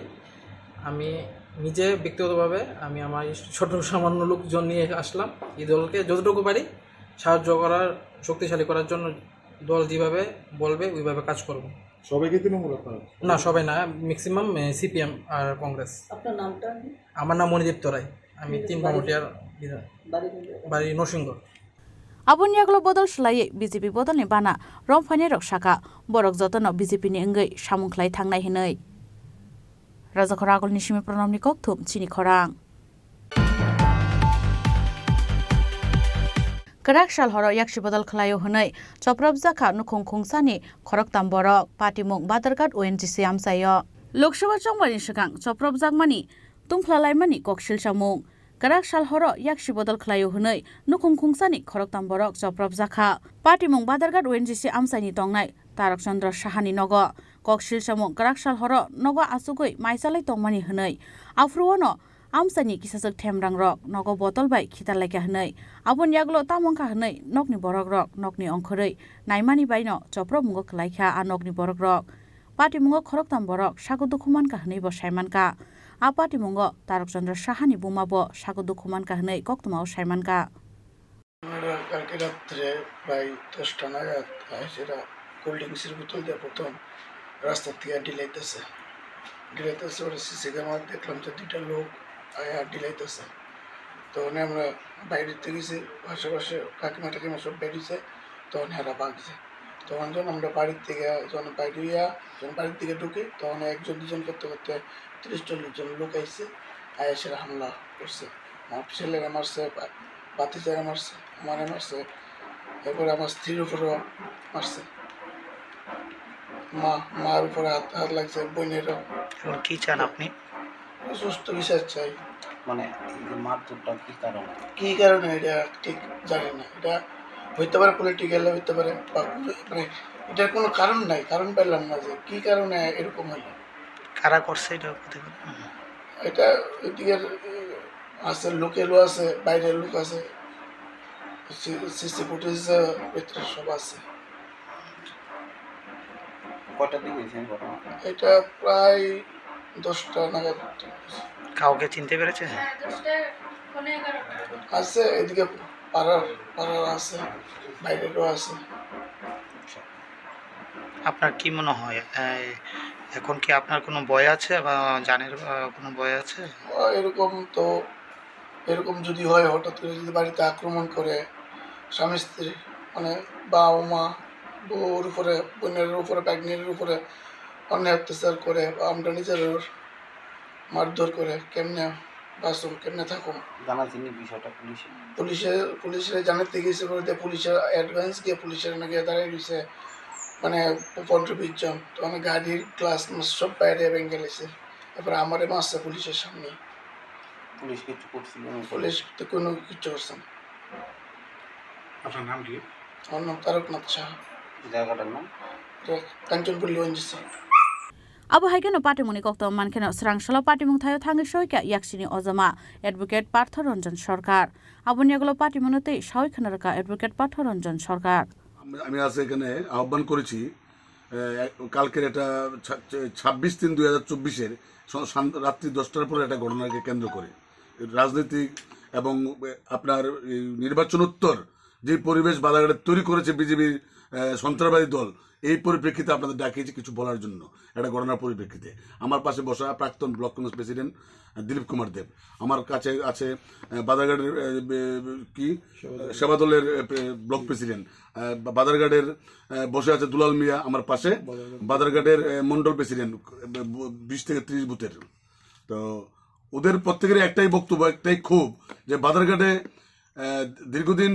আমি নিজে ব্যক্তিগতভাবে আমি আমার ছোট সামান্য লোকজন নিয়ে আসলাম। এই দলকে যতটুকু পারি সাহায্য করার, শক্তিশালী করার জন্য দল যেভাবে বলবে ওইভাবে কাজ করব। সবাই কি তৃণমূল আপনারা? না, সবাই না, ম্যাক্সিমাম, এ, সিপিএম আর কংগ্রেস। আপনার নামটা? আমার নাম মণিদীপ তরাই, আমি তিন বামুটিয়ার বিধায়ক। বাড়ি কোন জায়গায়? বাড়ি Narsingarh. Aboni yagulo bodol swlaiwi B J P bodolni bana romphainairok sakha, borok jotono B J P ni wngwi samung khlai thangnai hwnwi. Rajakhor Agulni simi Pranamni kokthum chini khorang. Kwrak sal horo yaksi bodol khlaio hwnwi chopropjakha nukhung khungsani khoroktham borok, patimung Badharghat O N G C amchaio. Lok Sabha chongmani swkang chopropjakmani tungphlalaimani koksil samung. Kwrak sal horo yaksi bodol khlaio hwnwi nukhung khungsani khoroktham borok chopropjakha. Patimung Badharghat O N G C amchaini tongnai Tarak Chandra Sahani nogo. Koksil samung kwrak sal horo nogo achugwi maichalai tongmani hwnwi aphuru ano amchaini kisachwk themrangrok nogo botol bai khitarlaikha hwnwi, aboni yagulo tamo wngkha hwnwi nokni borokrok nokni ongkhorwi naimani baino chopropmungo kwlaikha a nokni borokrok. Patimungo khoroktham borok sago dukhu mankha hwnwi bo saimankha. A patimungo Tarak Chandra Sahani buma bo sago dukhu mankha hwnwi koktwmao saimankha. আমরা কালকে রাত্রে প্রায় দশটা নাগাদ আইসেরা কোল্ড ড্রিঙ্কসের বোতল দিয়ে প্রথম রাস্তা থেকে ডিলাইতেছে। ডিলাইতেছে, ওরা সিসি ক্যামেরা দেখলাম যে দুইটা লোক আয়া ডিলাইতেছে। তখন আমরা বাইরে থেকে গেছি, আশেপাশে কাকিমা টাকিমা সব বেরিয়েছে, তখন এরা ভাগছে। তখন যখন আমরা বাড়ির থেকে, যখন বাইরে হইয়া, যখন বাড়ির দিকে ঢুকি, তখন একজন দুজন করতে করতে তিরিশ চল্লিশ জন লোক আইছে, আয়া সেরা হামলা করছে। আমার ছেলেরা মারছে, বা-, ভাতিজারা মারছে, আমারে মারছে, এরপরে আমার স্ত্রীর উপরেও মারছে। মা, মার উপরে হাত, হাত লাগছে, বোনেরও। এখন কি চান আপনি? সুস্থ বিচার চাই। মানে, এই যে মারধরটা কি কারণে? কি কারণে এটা ঠিক জানি না। এটা হইতে পারে পলিটিক্যাল, হইতে পারে বা কোনো, মানে, এটার কোনো কারণ নাই। কারণ পেলাম না যে কি কারণে এরকম হইলো। কারা করছে এটা হতে পারে? হুম। এটা এদিকের, উম, আছে, লোকালও আছে, বাইরের লোক আছে, সি-, সিসি ফুটেজ, আহ, ভিতরে সব আছে। কটার দিকে হয়েছে এই ঘটনা? এটা প্রায় দশটা নাগাদ। কাউকে চিনতে পেরেছে? আছে, এদিকে পাড়ার, পাড়ার আছে, বাইরেরও আছে। আপনার কি মনে হয়, এই, এখন কি আপনার কোনো ভয় আছে বা জানের, আহ, কোনো ভয় আছে? ও, এরকম তো, এরকম যদি হয়, হঠাৎ করে যদি বাড়িতে আক্রমণ করে, স্বামী স্ত্রী, মানে, বাবা মা, বউর উপরে, বোনের উপরে, ভাগ্নের উপরে অন্যায় অত্যাচার করে, বা আমরা নিজের মারধর করে, কেমনে বাঁচুম, কেমনে থাকুম? জানাইছেন এই বিষয়টা পুলিশে? পুলিশে, পুলিশে জানাতে গেছে বলতে, পুলিশের অ্যাডভান্স গিয়ে পুলিশের নাকি দাঁড়ায় রয়েছে, মানে, পনেরো বিশ জন। তো, মানে, গাড়ির গ্লাস মাস সব বাইরে ভেঙে গেছে। এরপরে আমারে মারছে পুলিশের সামনে। পুলিশ কিছু করছিল না? পুলিশ তো কোনো কিছু করছে না। আপনার নাম কি? আমার নাম তারকনাথ সাহা। জায়গাটার নাম? এটা Kanchanpalli ONGC. Abo hai kheno patimungni koktwma mankheno swrang salo patimung thaio thangwi soikha yaksini ojama Advocate Partho Ranjan Sarkar. Aboni yagulo patimungno tei sawi khna rwkha Advocate Partho Ranjan Sarkar. আমি, আমি আজ এখানে আহ্বান করেছি, আহ, কালকের একটা ছা-, ছাব্বিশ তিন দুই হাজার চব্বিশের স-, সান-, রাত্রি দশটার পরে একটা ঘটনাকে কেন্দ্র করে রাজনৈতিক এবং, আহ, আপনার এই নির্বাচনোত্তর যে পরিবেশ বাজারে তৈরি করেছে বিজেপির, আহ, সন্ত্রাসবাদী দল, এই পরিপ্রেক্ষিতে আপনাদের ডাকিয়েছি কিছু বলার জন্য। একটা ঘটনার পরিপ্রেক্ষিতে আমার পাশে বসা প্রাক্তন ব্লক কংগ্রেস প্রেসিডেন্ট দিলীপ কুমার দেব, আমার কাছে আছে, আহ, বাজারঘাটের, আহ, বে-, বে-, কি? সেবা দলের। সেবা দলের, আহ, প্রে-, ব্লক প্রেসিডেন্ট, আহ, বা-, বাজারঘাটের, আহ, বসে আছে দুলাল মিয়া আমার পাশে, বাজারঘাট। বাজারঘাটের, আহ, মন্ডল প্রেসিডেন্ট, আহ, ব-, বিশ থেকে ত্রিশ বুথের। তো ওদের প্রত্যেকেরই একটাই বক্তব্য, একটাই ক্ষোভ যে বাজারঘাটে, আহ, দীর্ঘদিন,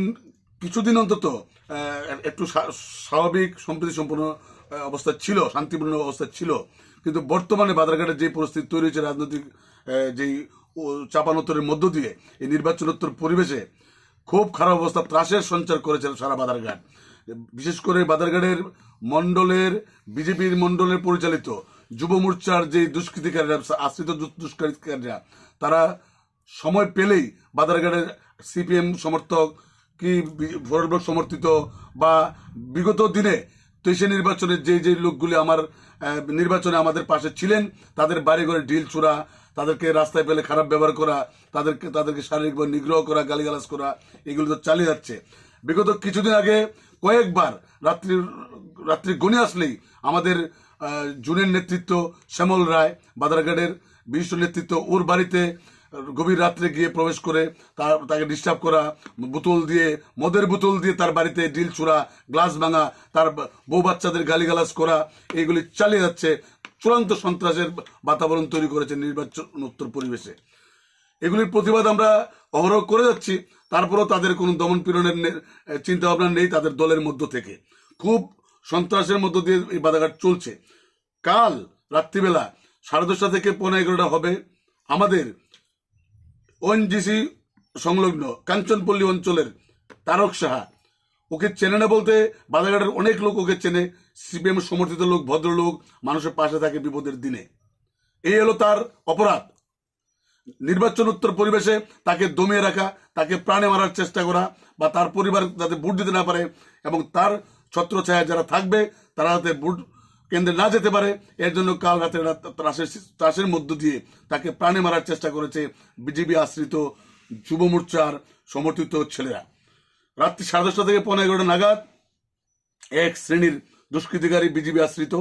কিছুদিন অন্তত, আহ, একটু স্বা-, স্বাভাবিক সম্প্রীতি সম্পন্ন, আহ, অবস্থা ছিল, শান্তিপূর্ণ অবস্থা ছিল, কিন্তু বর্তমানে বাজারঘাটে যে পরিস্থিতি তৈরি হয়েছে রাজনৈতিক আহ, যেই ও, চাপানোত্তরের মধ্য দিয়ে এই নির্বাচনোত্তর পরিবেশে খুব খারাপ অবস্থা, ত্রাসের সঞ্চার করেছে সারা বাদারঘাট। বিশেষ করে বাদারঘাটের মণ্ডলের, বিজেপির মণ্ডলের পরিচালিত যুব মোর্চার যে দুষ্কৃতিকারীরা, আশ্রিত দু-, দুষ্কৃতিকারীরা, তারা সময় পেলেই বাদারঘাটের সিপিএম সমর্থক কি বি-, ফরওয়ার্ড ব্লক সমর্থিত বা বিগত দিনে তেইশে নির্বাচনে যে যে লোকগুলি আমার, আহ, নির্বাচনে আমাদের পাশে ছিলেন, তাদের বাড়ি ঘরে ঢিল ছুড়া, তাদেরকে রাস্তায় পেলে খারাপ ব্যবহার করা, তাদেরকে, তাদেরকে শারীরিকভাবে নিগ্রহ করা, গালিগালাজ করা, এগুলো তো চালিয়ে যাচ্ছে। বিগত কিছুদিন আগে কয়েকবার রাত্রি, রাত্রি গণে আসলেই আমাদের, আহ, জুনের নেতৃত্ব শ্যামল রায়, বাদারঘাটের বিশিষ্ট নেতৃত্ব, ওর বাড়িতে গভীর রাত্রে গিয়ে প্রবেশ করে তার, তাকে ডিস্টার্ব করা, বোতল দিয়ে, মদের বোতল দিয়ে তার বাড়িতে ঢিল ছুড়া, গ্লাস ভাঙা, তার বা-, বউ বাচ্চাদের গালিগালাজ করা, এইগুলি চালিয়ে যাচ্ছে। চূড়ান্ত সন্ত্রাসের বাতাবরণ তৈরি করেছে নির্বাচনোত্তর পরিবেশে। এগুলির প্রতিবাদ আমরা অহরহ করে যাচ্ছি, তারপরেও তাদের কোনো দমন পীড়নের নে-, চিন্তা ভাবনা নেই তাদের দলের মধ্য থেকে। খুব সন্ত্রাসের মধ্য দিয়ে এই বাধাঘাট চলছে। কাল রাত্রিবেলা সাড়ে দশটা থেকে পৌনে এগারোটা হবে। আমাদের ওএনজিসি সংলগ্ন কাঞ্চনপল্লী অঞ্চলের তারক সাহা, ওকে চেনে না বলতে বাজারঘাটের অনেক লোক ওকে চেনে, সিপিএম সমর্থিত লোক, ভদ্রলোক, মানুষের পাশে থাকে বিপদের দিনে। এই হলো তার অপরাধ। নির্বাচন উত্তর পরিবেশে তাকে দমিয়ে রাখা, তাকে প্রাণে মারার চেষ্টা করা বা তার পরিবার যাতে ভোট দিতে না পারে এবং তার ছত্রছায়া যারা থাকবে তারা যাতে ভোট কেন্দ্রে না যেতে পারে, এর জন্য কাল রাতে রাত ত্রাসের, ত্রাসের মধ্য দিয়ে তাকে প্রাণে মারার চেষ্টা করেছে বিজেপি আশ্রিত যুব মোর্চার সমর্থিত ছেলেরা। রাত্রি সাড়ে দশটা থেকে পৌনে এগারোটা নাগাদ এক শ্রেণীর দুষ্কৃতিকারী বিজেপি আশ্রিত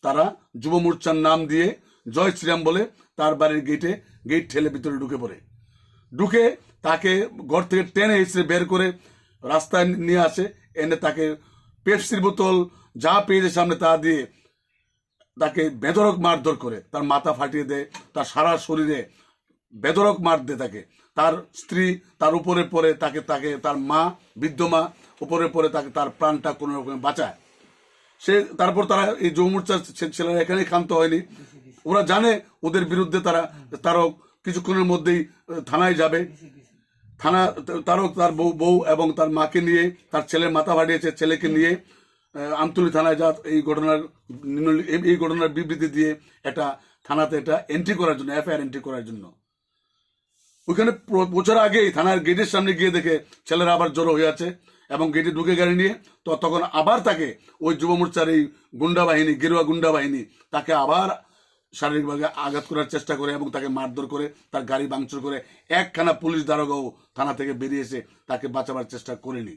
তারা যুব মোর্চার নাম দিয়ে জয় শ্রীরাম বলে তার বাড়ির গেটে, গেট ঠেলে ভিতরে ঢুকে পড়ে। ঢুকে তাকে ঘর থেকে টেনে হিচড়ে বের করে রাস্তায় নিয়ে আসে, এনে তাকে পেপসির বোতল যা পেয়েছে সামনে তা দিয়ে তাকে বেধড়ক মারধর করে, তার মাথা ফাটিয়ে দেয়, তার সারা শরীরে বেধড়ক মার দিয়ে তাকে। তার স্ত্রী তার উপরে পড়ে, তাকে, তাকে, তার মা, বৃদ্ধ মা উপরে পড়ে তাকে, তার প্রাণটা কোনো রকমে বাঁচায়। সে, তারপর তারা এই যুব মোর্চার ছে-, ছেলেরা এখানেই ক্ষান্ত হয়নি, ওরা জানে ওদের বিরুদ্ধে তারা, তারও কিছুক্ষণের মধ্যেই, আহ, থানায় যাবে। থানা, তারও তার বউ, বউ এবং তার মাকে নিয়ে, তার ছেলের মাথা ফাটিয়েছে, ছেলেকে নিয়ে, আহ, আমতলী থানায় যা এই ঘটনার নিম্নলি-, এই, এই ঘটনার বিবৃতি দিয়ে একটা থানাতে একটা এন্ট্রি করার জন্য, এফআইআর এন্ট্রি করার জন্য। ওইখানে প্র-, পৌঁছার আগেই থানার গেটের সামনে গিয়ে দেখে ছেলেরা আবার জড়ো হয়ে আছে এবং গেটে ঢুকে গাড়ি নিয়ে। তো তখন আবার তাকে ওই যুব মোর্চার এই গুন্ডা বাহিনী, গেরুয়া গুন্ডা বাহিনী তাকে আবার শারীরিকভাবে আঘাত করার চেষ্টা করে এবং তাকে মারধর করে, তার গাড়ি ভাঙচুর করে। একখানা পুলিশ দারোগাও থানা থেকে বেরিয়ে এসে তাকে বাঁচাবার চেষ্টা করেনি।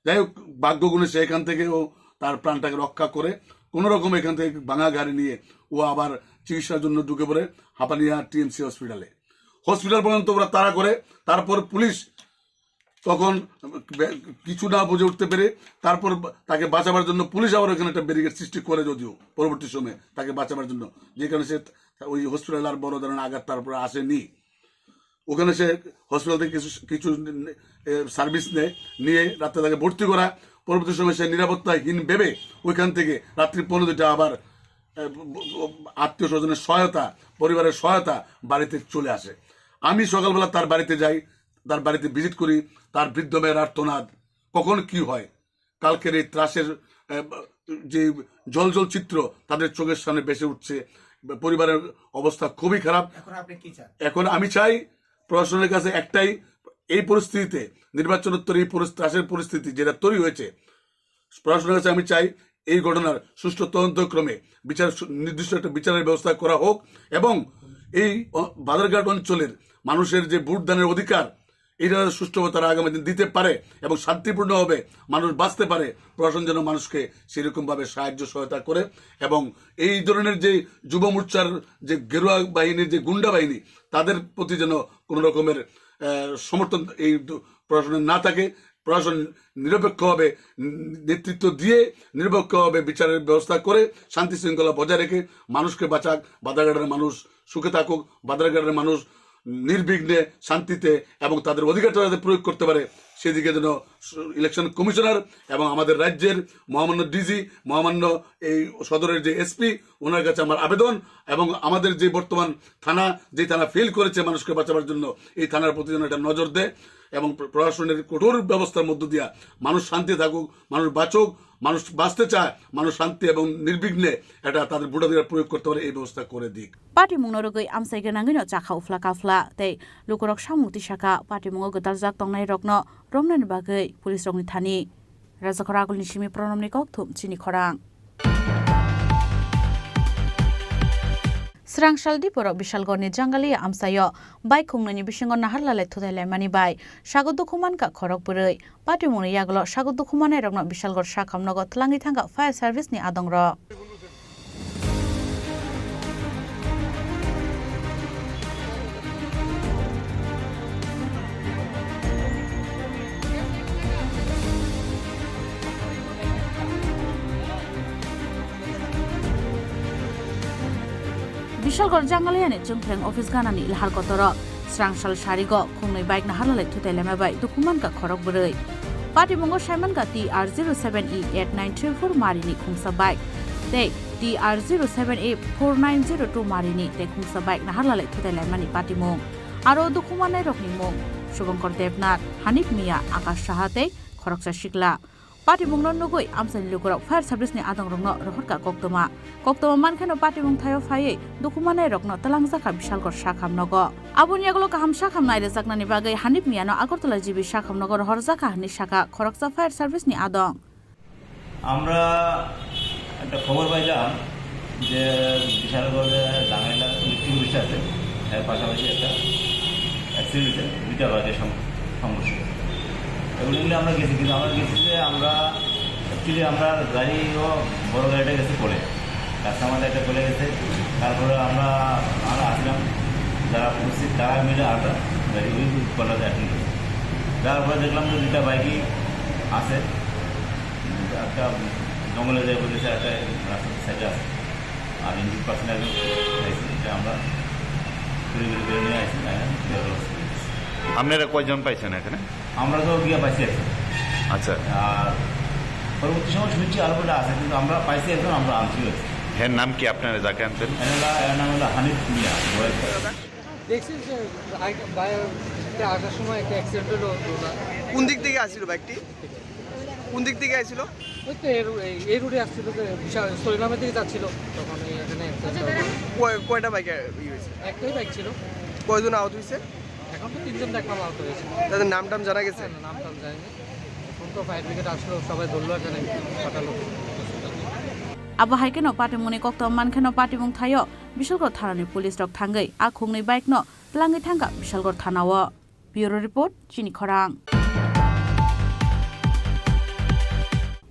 যাই হোক, ভাগ্যগুণে সে এখান থেকেও তার প্রাণটাকে রক্ষা করে কোনো রকম এখান থেকে ভাঙা গাড়ি নিয়ে ও আবার চিকিৎসার জন্য ঢুকে পড়ে হাপানিয়া টিএমসি হসপিটালে। হসপিটাল পর্যন্ত ওরা তাড়া করে, তারপর পুলিশ তখন বে-, কিছু না বুঝে উঠতে পেরে তারপর তাকে বাঁচাবার জন্য পুলিশ আবার ওখানে একটা ব্যারিকেড সৃষ্টি করে, যদিও পরবর্তী সময়ে তাকে বাঁচাবার জন্য, যে কারণে সে ওই হসপিটালে আর বড় ধরনের আঘাত তারপরে আসেনি। ওখানে সে হসপিটাল থেকে কিছু, কিছু, এ, সার্ভিস নেয়, নিয়ে রাতে তাকে ভর্তি করা। পরবর্তী সময় সে নিরাপত্তাহীন ভেবে ওইখান থেকে রাত্রি পৌনে দুইটা আবার, এ, ব-, ব-, আত্মীয় স্বজনের সহায়তা, পরিবারের সহায়তা বাড়িতে চলে আসে। আমি সকালবেলা তার বাড়িতে যাই, তার বাড়িতে ভিজিট করি, তার বৃদ্ধ মেয়ের আর্তনাদ, কখন কি হয়, কালকের এই ত্রাসের, আহ, যে জল জল চিত্র তাদের চোখের সামনে ভেসে উঠছে। পরিবারের অবস্থা খুবই খারাপ। এখন আপনি কি চান? এখন আমি চাই প্রশাসনের কাছে একটাই, এই পরিস্থিতিতে, নির্বাচনোত্তর এই পরিস-, ত্রাসের পরিস্থিতি যেটা তৈরি হয়েছে, প্রশাসনের কাছে আমি চাই এই ঘটনার সুষ্ঠু তদন্ত ক্রমে বিচার, সু-, নির্দিষ্ট একটা বিচারের ব্যবস্থা করা হোক এবং এই অ-, বাজারঘাট অঞ্চলের মানুষের যে ভোটদানের অধিকার, এটা সুষ্ঠুভাবে তারা আগামী দিন দিতে পারে এবং শান্তিপূর্ণভাবে মানুষ বাঁচতে পারে, প্রশাসন যেন মানুষকে সেরকমভাবে সাহায্য সহায়তা করে এবং এই ধরনের যে যুব মোর্চার যে গেরুয়া বাহিনীর যে গুন্ডা বাহিনী, তাদের প্রতি যেন কোনো রকমের, আহ, সমর্থন এই দু-, প্রশাসনের না থাকে। প্রশাসন নিরপেক্ষভাবে, উম, নেতৃত্ব দিয়ে নিরপেক্ষভাবে বিচারের ব্যবস্থা করে শান্তি শৃঙ্খলা বজায় রেখে মানুষকে বাঁচাক, বাজারঘাটের মানুষ সুখে থাকুক, বাজারঘাটের মানুষ নির্বিঘ্নে শান্তিতে এবং তাদের অধিকারটা যাতে প্রয়োগ করতে পারে, সেদিকে যেন ইলেকশন কমিশনার এবং আমাদের রাজ্যের মহামান্য ডিজি, মহামান্য এই সদরের যে এসপি, ওনার কাছে আমার আবেদন, এবং আমাদের যে বর্তমান থানা, যে থানা ফেল করেছে মানুষকে বাঁচাবার জন্য, এই থানার প্রতি যেন একটা নজর দেয় এবং প্র-, প্রশাসনের কঠোর ব্যবস্থার মধ্য দিয়া মানুষ শান্তি থাকুক, মানুষ বাঁচুক, মানুষ বাঁচতে চায়, মানুষ শান্তি এবং নির্বিঘ্নে এটা তাদের ভোটাধিকার প্রয়োগ করতে পারে, এই ব্যবস্থা করে দিক। Patimungno rwgwi amchai gwnangwino chakha uphla kaphla tei lukurok samung tisakha patimungo gwtaljak tongnairokno romnani bagwi police rokni thani. Rajakhor Agulni simi Pranamni kokthum chini khorang. Srangsaldi borok Bishalgorni Jangalia amchaio bike khungnwini bisingo naharlalai thuthai laimani bai sago dukhu mankha khorok bwrwi. Patimungni yagulo sago dukhu manairokno Bishalgor sakhamnogo twlangwi thangkha fire service ni adongrok. Bishalgor Jangaliani chwngphreng office ganani lahar kotoro srangsal sarigo khungnwi bike naharlalai thutai lema bai dukhu mankha khorok bwrwi. Patimungo saimankha T R zero seven E eight nine three four marini khungsa bike tei T R zero seven A four nine zero two marini tei khungsa bike naharlalai thutai laimani patimung. Aro dukhu mannairokni mung Subhankar Debnath, Hanif Mia, Akash Saha tei khoroksa sikla. Patimungno nugwi amchaini lukurok fire service ni adongrokno rohorkha koktwma. Koktwma mankheno patimung thaio phaiwi dukhu manairokno twlangjakha Bishalgor sakhamnogo. Aboni yagulo kaham sakham nairejaknani bagwi Hanif Miano Agartala G B sakhamnogo rohorjakha hwnwi sakha khoroksa fire service ni adong. আমরা একটা খবর পাইলাম যে বিশালগড়ে লাঙ্গাইলা electric office আছে, এর পাশাপাশি একটা অ্যাক্সিডেন্ট হয়েছে, দুইটা বাজে সং-, সংঘর্ষ হয়েছে। এগুলো নিয়ে আমরা গেছি, কিন্তু আমরা গেছি যে আমরা অ্যাকচুয়ালি আমরা গাড়িও, বড় গাড়িটা গেছে কোলে, কাস্টমারটা একটা কোলে গেছে। তারপরে আমরা, আমরা আসলাম, যারা উপস্থিত তারা মিলে আরেকটা গাড়ি ওই কোলাতে অ্যাক্সিডেন্ট হয়েছে। যাওয়ার পরে দেখলাম যে দুইটা বাইকই আছে, একটা জঙ্গলে যায় বলেছে, একটা রাস্তার সাইডে আছে। আর ইঞ্জিন পার্সন একজন খাইছে, এটা আমরা ঘুরে ঘুরে ঘুরে নিয়ে আসি, নিয়ে আসি, বেরোলো। আপনারা কয়জন পাইছেন এখানে? আমরা তো গিয়ে পাইছি একজন। আচ্ছা। আর পরবর্তী সময় শুনছি আরো কটা আছে, কিন্তু আমরা পাইছি একজন, আমরা আনছি হয়েছে। হ্যাঁ, নাম কি আপনারা যাকে আনছেন? এর নাম, এর নাম হলো হানিফ মিয়া, বয়স। দেখছি যে আগে বাইরে আসার সময় একটা অ্যাক্সিডেন্ট হলো। কোন দিক থেকে আসছিল বাইকটি? কোন দিক থেকে আসছিল? ওই তো এই রু-, এই, এই রুটে আসছিল, যে বিশাল সরিলামের দিকে যাচ্ছিল, তখন এই এখানে অ্যাক্সিডেন্ট হলো। কয়-, কয়টা বাইক, আহ, ইয়ে হয়েছে? একটাই বাইক ছিল। কয়জন আহত হয়েছে? এখন তো তিনজন দেখলাম আহত হয়েছে। তাদের নাম টাম জানা গেছে? না, না, নাম টাম জানি না। এখন তো ফায়ার ব্রিগেড আসলো, সবাই ধরলো এখানে, পাঠালো। Abo hai kheno patimungni koktwma mankheno patimung thaio Bishalgor thanani police rok thangwi a khungnwi bike no twlangwi thangkha Bishalgor thanao. Bureau Report, Chini Khorang.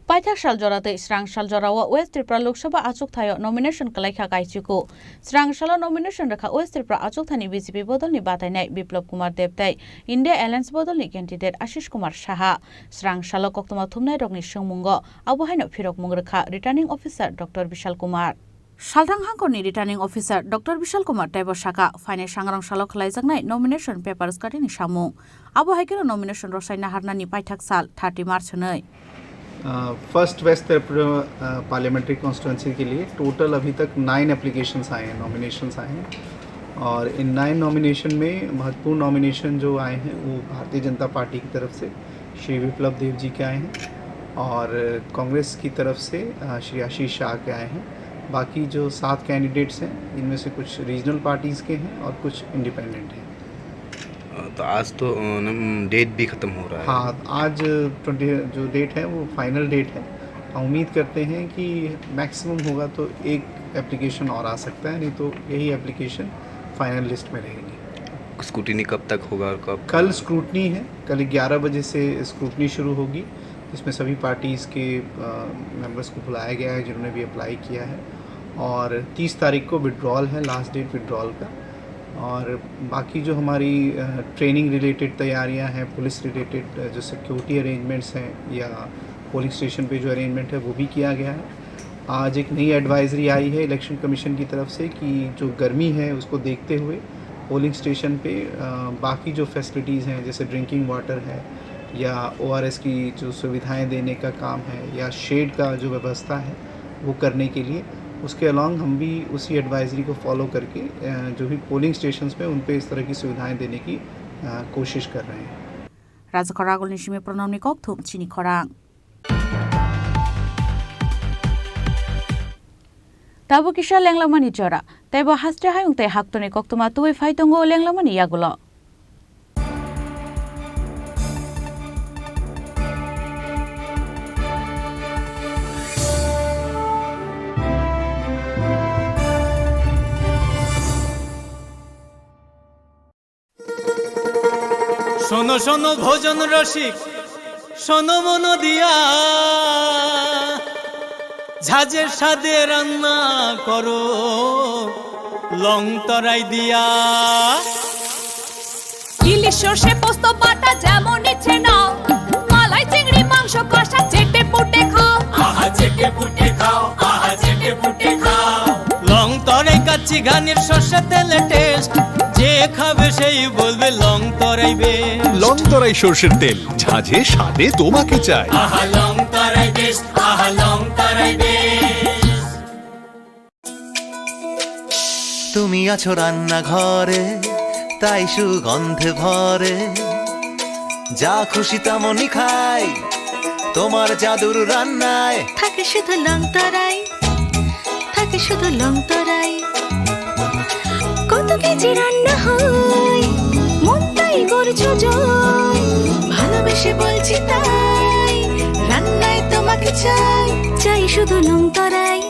Paithak sal jora tei srang sal jorao West Tripura Lok Sabha achuk thaio nomination kwlaikha Kaichuku. Srang salo nomination rwkha West Tripura achuk thani B J P bodolni batainai Biplab Kumar Deb tei India Alliance bodolni candidate Ashish Kumar Saha. Srang salo koktwma thumnai rokni swngmungo abo haino phirokmung rwkha Returning Officer Doctor Bishal Kumar. Salthang hangkorni Returning Officer Doctor Bishal Kumar teibo sakha, phainai sangrong salo khwlaijaknai nomination papers katini samung. Abo hai kheno nomination rwsai naharnani paithak sal thirty March hwnwi. First west Tripura parliamentary constituency के लिए टोटल अभी तक nine applications आए हैं, नॉमिनेशंस आए हैं। और in nine nomination में महत्वपूर्ण नॉमिनेशन जो आए हैं, वो भारतीय जनता पार्टी की तरफ से श्री विप्लव देव जी के आए हैं और कांग्रेस की तरफ से, अ, श्री आशीष शाह के आए हैं। बाकी जो सात कैंडिडेट्स हैं, इनमें से कुछ रीजनल पार्टीज़ के हैं और कुछ इंडिपेंडेंट हैं। अ, तो आज तो, अ, नम-, डेट भी ख़त्म हो रहा है। हाँ, आज ट्वेंटी जो डेट है, वो फाइनल डेट है। हम उम्मीद करते हैं कि मैक्सिमम होगा तो एक एप्लीकेशन और आ सकता है, नहीं तो यही एप्लीकेशन फाइनल लिस्ट में रहेगी। स्क्रूटिनी कब तक होगा और कब? कल स्क्रूटनी है, कल ग्यारह बजे से स्क्रूटनी शुरू होगी, जिसमें सभी पार्टीज़ के, अ, मेंबर्स को बुलाया गया है, जिन्होंने भी अप्लाई किया है। और तीस तारीख को विड्रॉल है, लास्ट डेट विड्रॉल का। और बाकी जो हमारी, अ, ट्रेनिंग रिलेटेड तैयारियां हैं, पुलिस रिलेटेड, अ, जो सिक्योरिटी अरेंजमेंट्स हैं या पोलिंग स्टेशन पे जो अरेंजमेंट है, वो भी किया गया है। आज एक नई एडवाइजरी आई है इलेक्शन कमीशन की तरफ से कि जो गर्मी है, उसको देखते हुए पोलिंग स्टेशन पे, अ, बाकी जो फैसिलिटीज़ हैं, जैसे ड्रिंकिंग वाटर है या ओआरएस की जो सुविधाएं देने का काम है या शेड का जो व्यवस्था है, वो करने के लिए उसके अलॉन्ग हम भी उसी एडवाइजरी को फॉलो करके, अ, जो भी पोलिंग स्टेशंस पे उन पे इस तरह की सुविधाएं देने की, अ, कोशिश कर रहे हैं। Rajakhor Agulni simi Pranamni kokthum chini khorang. Tabuk kisa lenglamani jora, teibo haste hayung tei haktorni koktwma tubui phai tongo lenglamani yagulo. শোনো শোনো ভজন রসিক, শোনো মন দিয়া, ঝাঁঝের স্বাদে রান্না করো লং তরাই দিয়া। ইলিশ সর্ষে পোস্ত বাটা যেমন ইচ্ছে নাও, মালাই চিংড়ি মাংস কষা চেটে পুটে খাও। আহা চেটে পুটে খাও, আহা চেটে পুটে খাও। লং তরাই কাচ্চি ঘানির সর্ষে তেলে টেস্ট, যে খাবে সেই বলবে লং তরাই বেস্ট। লং তরাই সর্ষের তেল, ঝাঁঝে স্বাদে তোমাকে চাই। আহা লং তরাই বেস্ট, আহা লং তরাই বেস্ট। তুমি আছো রান্নাঘরে, তাই সুগন্ধে ভরে। যা খুশি তেমনই খাই, তোমার জাদুর রান্নায়। থাকে শুধু লং তরাই, থাকে শুধু লং তরাই। কত কেজি রান্না হয়, মনটাই করছো জয়। ভালোবেসে বলছি তাই, রান্নায় তোমাকে চাই, চাই শুধু লং তরাই।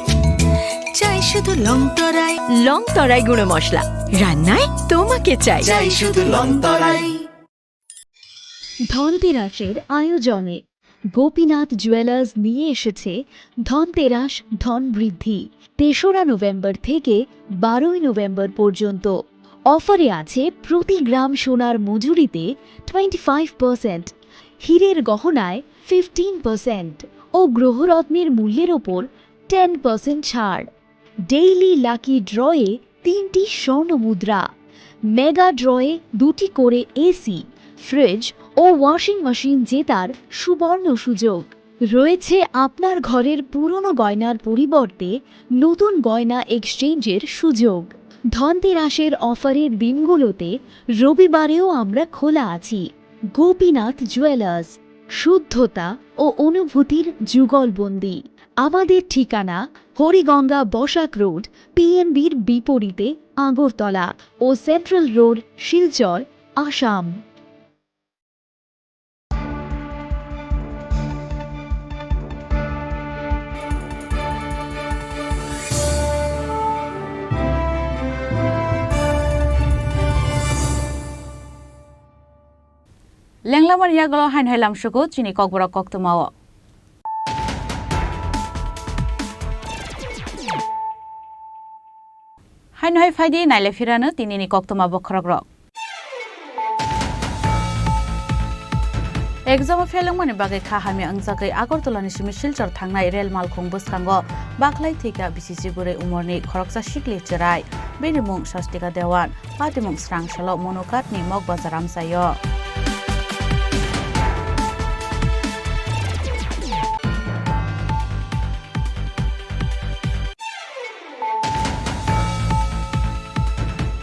চাই শুধু লং তরাই। লং তরাই গুঁড়ো মশলা, রান্নায় তোমাকে চাই। চাই শুধু লং তরাই। ধনতেরাসের আয়োজনে গোপীনাথ জুয়েলার্স নিয়ে এসেছে ধনতেরাস ধন বৃদ্ধি। তেসরা নভেম্বর থেকে বারোই নভেম্বর পর্যন্ত অফারে আছে প্রতি গ্রাম সোনার মজুরিতে টোয়েন্টি ফাইভ পার্সেন্ট, হীরের গহনায় ফিফটিন পার্সেন্ট ও গ্রহরত্নের মূল্যের ওপর টেন পার্সেন্ট ছাড়। ডেইলি লাকি ড্রয়ে তিনটি স্বর্ণ মুদ্রা, মেগা ড্রয়ে দুটি করে এসি, ফ্রিজ ও ওয়াশিং মেশিন জেতার সুবর্ণ সুযোগ। রয়েছে আপনার ঘরের পুরনো গয়নার পরিবর্তে নতুন গয়না এক্সচেঞ্জের সুযোগ। ধনতেরাসের অফারের দিনগুলোতে রবিবারেও আমরা খোলা আছি। গোপীনাথ জুয়েলার্স, শুদ্ধতা ও অনুভূতির যুগলবন্দি। আমাদের ঠিকানা হরিগঙ্গা বসাক রোড, পিএনবির বিপরীতে আগরতলা ও central road, Silchar, Assam. Lenglamani yagulo haino hai lamsugo chini kokborok koktwmao. Haino hai phaidi naile phirano tinini koktwma bokhorokrok. Exam o fail wngmani bagwi kha hamya wngjagwi Agartala ni simi Silchar thangnai rel malkhung bwskango bakhlai thwikha B C C bwrwi umorni khoroksa sikli chwrai. Bini mung Swastika Dewan. Patimung srang salo Monokatni Mokbazar amchaio.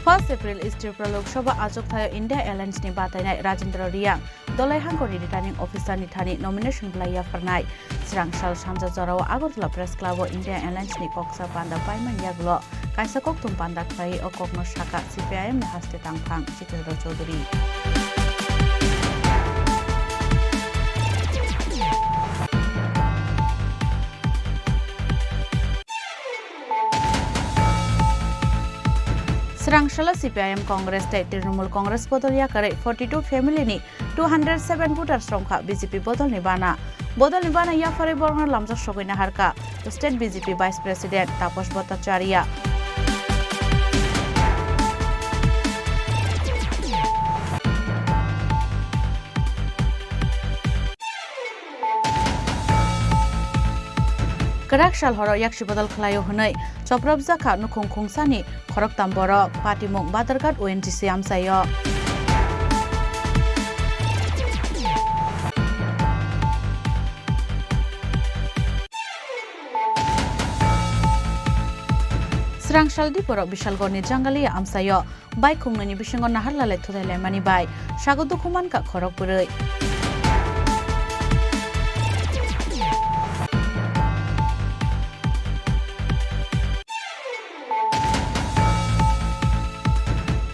First April East Tripura Lok Sabha achuk thaio India Alliance ni batainai Rajendra Reang, Dolai Hangkor ni Returning Officer ni thani nomination belai yapharnai. Srang sal sanja jorao Agartala Press Club o India Alliance ni koksa panda paimani yagulo kaisa kokthum panda khlai o kokno sakha C P I M ni haste tangphang Jitendra Chaudhary. Srang salo C P I M Congress tei Trinamool Congress bodol yakarwi forty two family ni two hundred seven voters romkha B J P bodolni bana. Bodolni bana yapharwi borokno lamjak sogwi naharkha State B J P Vice President Taposh Bhattacharya. Kwrak sal horo yaksi bodol khlaio hwnwi chopropjak kha nukhung khungsani khoroktam borok, patimung Badharghat O N G C amchaio. Srangsaldi borok Bisalgorni Jangalia amchaio. Bike khungnwini bisingo naharlalai thuthai laimani bai sago dukhu mankha khorok bwrwi.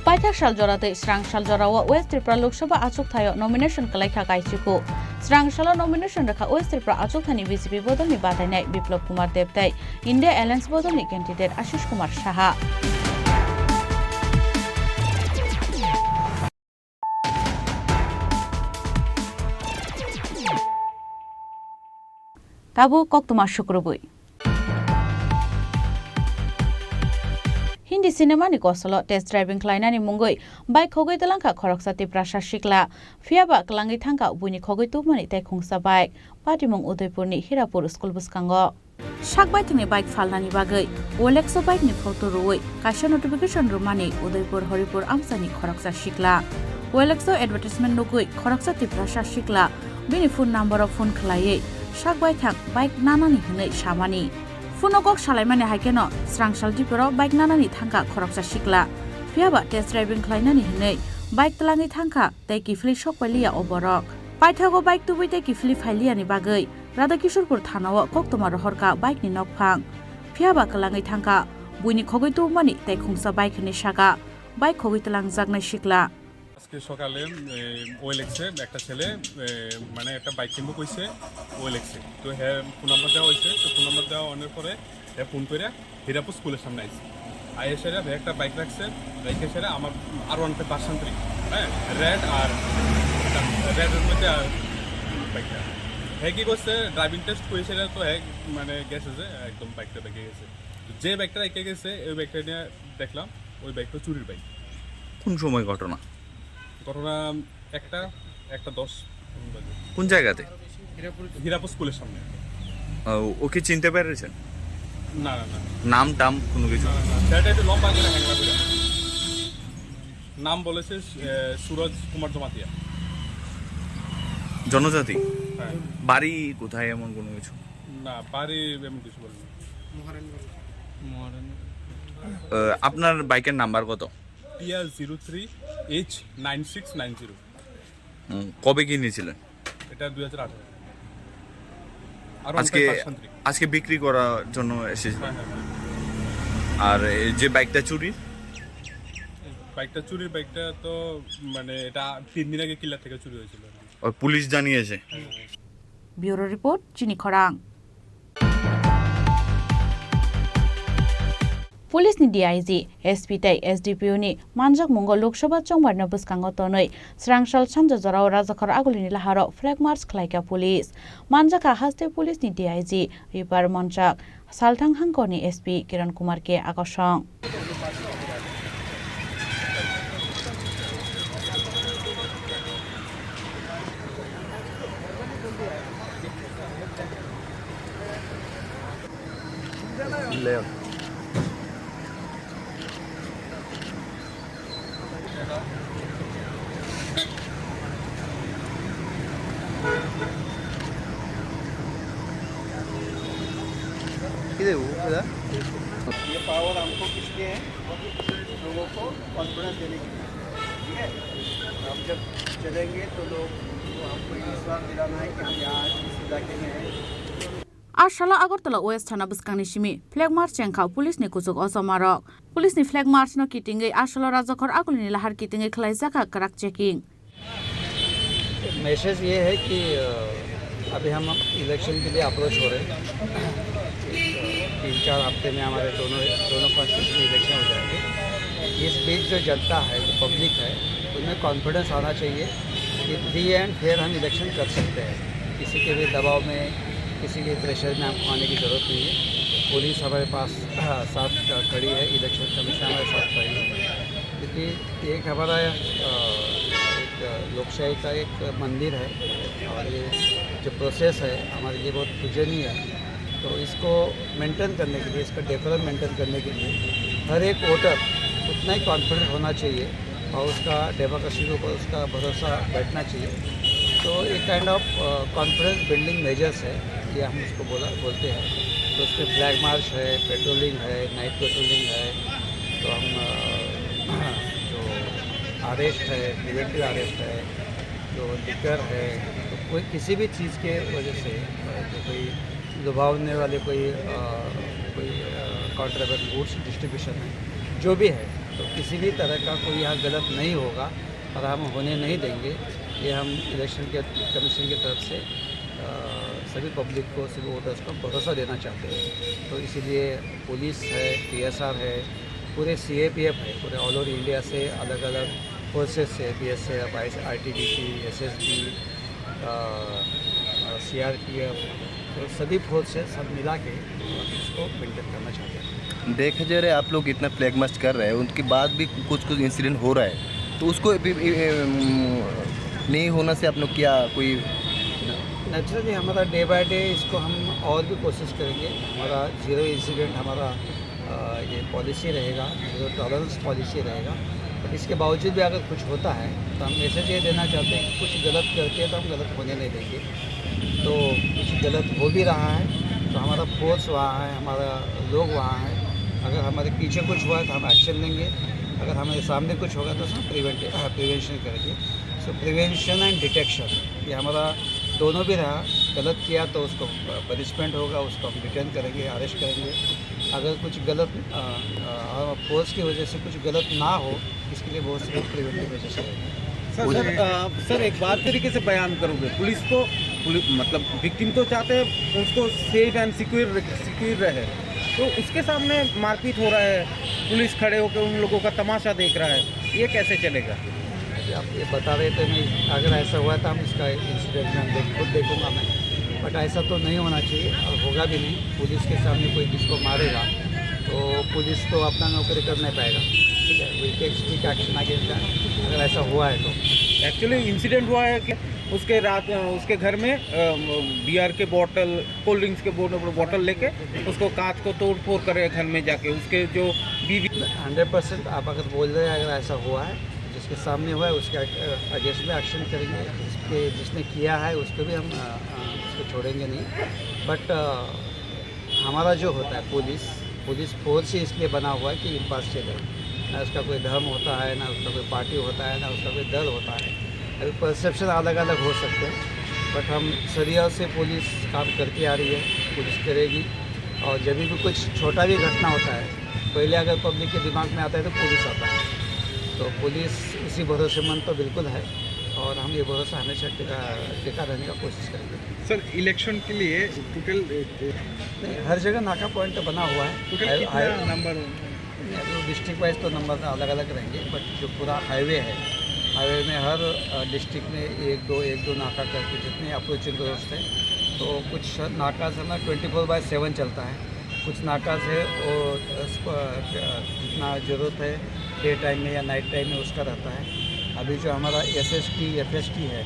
Paithak sal jora tei srang sal jorao West Tripura Lok Sabha achuk thaio nomination kwlaikha Kaichiku. Srang salo nomination rwkha West Tripura achuk thani B J P bodolni batainai Biplab Kumar Deb tei India Alliance bodolni candidate Ashish Kumar Saha. Tabuk koktwma sukrubwi. Hindi cinema ni kosolo test driving khlainani mungwi bike khogwi twlangkha khoroksa Tiprasa sikla. Phiyaba kwlangwi thangkha buini khogwi tubumani tei khungsa bike. Patimung Udaipurni Hirapur school bwskango. Sak baithangni bike phalnani bagwi O L X o bike ni photo rwui kaisa notification rwmani Udaipur Horipur amchaini khoroksa sikla. O L X o advertisement nugwi khoroksa Tiprasa sikla bini phone number o phone khlaiwi sak baithang bike nanani hwnwi samani. Phone o kok salaimani hai kheno srang sal diporo bike nanani thangkha khoroksa sikla. Phiyaba test driving khlainani hwnwi bike twlangwi thangkha tei kiphilwi sok pailiya o borok. Paithago bike tubui tei kiphilwi phailiyani bagwi Radha Kishorpur thanao koktwma rohorkha bike ni nokphang. Phiyaba kwlangwi thangkha buini khogwi tubumani tei khungsa bike hwnwi saka bike khogwi twlangjaknai sikla. আজকে সকালে, এ, ওএলএক্সে একটা ছেলে, এ, মানে একটা বাইক কিনবো কইছে ওএলএক্সে। তো হ্যাঁ, ফোন নাম্বার দেওয়া হয়েছে। তো ফোন নাম্বার দেওয়া অনেক পরে হ্যাঁ, ফোন করে হীরাপুর স্কুলের সামনে আইছে। আইয়া সেরা ভাই একটা বাইক রাখছে, বাইকে সেরা আমার আর ওয়ান ফাইভ ভার্সন থ্রি, হ্যাঁ, রেড আর রেডের মধ্যে আর বাইকটা। হ্যাঁ, কি করছে, ড্রাইভিং টেস্ট করে সেটা তো হ্যাঁ, মানে গেছে যে একদম বাইকটা বেঁকে গেছে। তো যে বাইকটা রেখে গেছে, ওই বাইকটা নিয়ে দেখলাম ওই বাইকটা চুরির বাইক। কোন সময় ঘটনা? ঘটনা একটা, একটা দশ বাজে। কোন জায়গাতে? হীরাপুর স্কুলের সামনে। ও, ওকে চিনতে পেরেছেন? না, না, না। নাম টাম কোনো কিছু? না, না, না। ছেলেটা একটু লম্বা করে, হ্যাংলা করে। নাম বলেছে, এ, সুরজ কুমার জমাতিয়া। জনজাতি? হ্যাঁ। বাড়ি কোথায় এমন কোনো কিছু? না, বাড়ি এমন কিছু বলেনি। মহারানী। আহ, আপনার বাইকের নাম্বার কত? TR zero three H nine six nine zero. হুম, কবে কিনেছিলেন? এটা দুই হাজার আঠারো। আর আজকে, ওয়ান ফাইভ পার্সেন্ট। আজকে বিক্রি করার জন্য এসেছিলেন? হ্যাঁ, হ্যাঁ, হ্যাঁ। আর এই যে বাইকটা চুরির? বাইকটা চুরির বাইকটা তো মানে এটা তিন দিন আগে কিলার থেকে চুরি হয়েছিল। ও, পুলিশ জানিয়েছে? হ্যাঁ, হ্যাঁ। Bureau report, Chini Khorang. Police ni D I G, S P tei S D P O ni manjakmungo Lok Sabha chongbarno bwskango tonwi srangsal sanja jorao Rajakhor Agulini laharo flag march khlaikha police. Manjakha haste police ni D I G Ripar Monchak, salthang hangkorni S P Kiran Kumar K Akosong. ये पावर हमको किसके है? लोगों को कॉन्फिडेंस देने के लिए, ठीक है? हम जब चलेंगे तो लोग को हमको ये विश्वास दिलाना है कि हम यहाँ इस इलाके में हैं। A salo Agartala West thana bwskangni simi flag march chengkha police ni kuchuk ochomarok. Police ni flag march no kitingwi a salo Rajakhor Agulini lahar kitingwi khlaijakha kwrak checking. Message ये है कि, अ, अभी हम इलेक्शन के लिए अप्रोच हो रहे हैं। तीन चार हफ्ते में हमारे दोनों, दोनों कॉन्स्टिट्यूशन इलेक्शन हो जाएंगे। इस बीच जो जनता है, जो पब्लिक है, उनमें कॉन्फिडेंस आना चाहिए कि फ्री एंड फेयर हम इलेक्शन कर सकते हैं। किसी के भी दबाव में, किसी के प्रेशर में हमको आने की ज़रूरत नहीं है। पुलिस हमारे पास साथ खड़ी है, इलेक्शन कमीशन हमारे साथ खड़ी है, क्योंकि ये एक हमारा, अ, एक लोकशाही का एक मंदिर है और ये जो प्रोसेस है हमारे लिए बहुत पूजनीय है। तो इसको मेंटेन करने के लिए, इसका डेकोरम मेंटेन करने के लिए हर एक वोटर उतना ही कॉन्फिडेंट होना चाहिए और उसका डेमोक्रेसी के ऊपर उसका भरोसा बैठना चाहिए। तो एक kind of confidence building measures है, ये हम इसको बोला बोलते हैं। तो उसमें फ्लैग मार्च है, पेट्रोलिंग है, नाइट पेट्रोलिंग है, तो हम अ, जो अरेस्ट है, प्रिवेंटिव अरेस्ट है, जो लिकर है, तो कोई किसी भी चीज़ के वजह से अ, जो कोई लुभावने वाले कोई अ, कोई अ, कॉन्ट्राबैंड गुड्स डिस्ट्रीब्यूशन है, जो भी है, तो किसी भी तरह का कोई यहाँ गलत नहीं होगा और हम होने नहीं देंगे। ये हम इलेक्शन के कमीशन की तरफ से अ, सभी पब्लिक को, सभी वोटर्स को भरोसा देना चाहते हैं। तो इसीलिए पुलिस है, पीएसआर है, पूरे सीएपीएफ है, पूरे ऑल ओवर इंडिया से अलग-अलग फोर्सेस है, बीएसएफ, आईटीबीपी, एसएसबी, अ, अ, सीआरपीएफ, तो सभी फोर्सेस सब मिला के इसको मेंटेन करना चाहते हैं। देखा जा रहा है, आप लोग इतना फ्लैग मार्च कर रहे हैं, उनके बाद भी कुछ कुछ इंसिडेंट हो रहा है, तो उसको भी, ए, ए, उम, नहीं होना से आप लोग क्या कोई नेचुरली हमारा डे बाय डे इसको हम और भी कोशिश करेंगे। हमारा जीरो इंसिडेंट हमारा अ, ये पॉलिसी रहेगा, जीरो टॉलरेंस पॉलिसी रहेगा। बट इसके बावजूद भी अगर कुछ होता है तो हम मैसेज ये देना चाहते हैं कि कुछ गलत करते हैं तो हम गलत होने नहीं देंगे। तो कुछ गलत हो भी रहा है तो हमारा फोर्स वहाँ है, हमारा लोग वहाँ है। अगर हमारे पीछे कुछ हुआ है तो हम एक्शन लेंगे, अगर हमारे सामने कुछ होगा तो हम प्रिवेंट प्रिवेंशन करेंगे। सो प्रिवेंशन एंड डिटेक्शन, ये हमारा दोनों भी रहा। गलत किया तो उसको पनिशमेंट होगा, उसको हम डिटेन करेंगे, अरेस्ट करेंगे। अगर कुछ गलत अ, अ, फोर्स की वजह से कुछ गलत ना हो, इसके लिए बहुत सारे प्रिवेंटिव मेजर्स रहेंगे। सर, सर, अ, सर, एक बात तरीके से बयान करोगे, पुलिस को, पुलिस, मतलब, विक्टिम तो चाहते हैं उसको सेफ एंड सिक्योर, सिक्योर रहे, तो उसके सामने मारपीट हो रहा है, पुलिस खड़े होकर उन लोगों का तमाशा देख रहा है, ये कैसे चलेगा? अभी आप ये बता रहे थे, मैं, अगर ऐसा हुआ तो हम इसका इंसिडेंट में हम देख, खुद देखूंगा मैं, बट ऐसा तो नहीं होना चाहिए और होगा भी नहीं। पुलिस के सामने कोई किसको मारेगा तो पुलिस तो अपना नौकरी कर नहीं पाएगा, ठीक है। We take strict action against that अगर ऐसा हुआ है तो। एक्चुअली इंसिडेंट हुआ है कि उसके रात, अ, उसके घर में, अ, बियर के बॉटल, कोल्ड ड्रिंक्स के बॉटल, बॉटल लेके उसको कांच को तोड़ फोड़ करे घर में जाके, उसके जो बीवी हंड्रेड परसेंट आप अगर बोल रहे हैं, अगर ऐसा हुआ है, जिसके सामने हुआ है, उसके अग-, अगेंस्ट में एक्शन करेंगे। जिसके, जिसने किया है, उसको भी हम, अ, अ, उसको छोड़ेंगे नहीं। बट, अ, हमारा जो होता है पुलिस, पुलिस फोर्स ही इसलिए बना हुआ है कि इम्पार्शियल है, ना उसका कोई धर्म होता है, ना उसका कोई पार्टी होता है, ना उसका कोई दल होता है। अभी परसेप्शन अलग-अलग हो सकते हैं, बट हम सदियों से पुलिस काम करती आ रही है, पुलिस करेगी। और जब भी कुछ छोटा भी घटना होता है, पहले अगर पब्लिक के दिमाग में आता है तो पुलिस आता है, तो पुलिस उसी भरोसेमंद तो बिल्कुल है और हम ये भरोसा हमेशा टिका, टिका रहने का कोशिश करेंगे। सर, इलेक्शन के लिए टोटल, ए, ए, नहीं, हर जगह नाका पॉइंट तो बना हुआ है। टोटल हाई-, कितना हाई-, नंबर? नहीं, अभी डिस्ट्रिक्ट वाइज तो नंबर अलग-अलग रहेंगे, बट जो पूरा हाईवे है, हाईवे में हर, अ, डिस्ट्रिक्ट में एक दो, एक दो नाका करके जितने अप्रोचिंग रोड्स हैं, तो कुछ नाका है ना ट्वेंटी फोर बाय सेवन चलता है। कुछ नाकाज है वो, अ, जितना ज़रूरत है डे टाइम में या नाइट टाइम में उसका रहता है। अभी जो हमारा एसएसटी, एफएसटी है,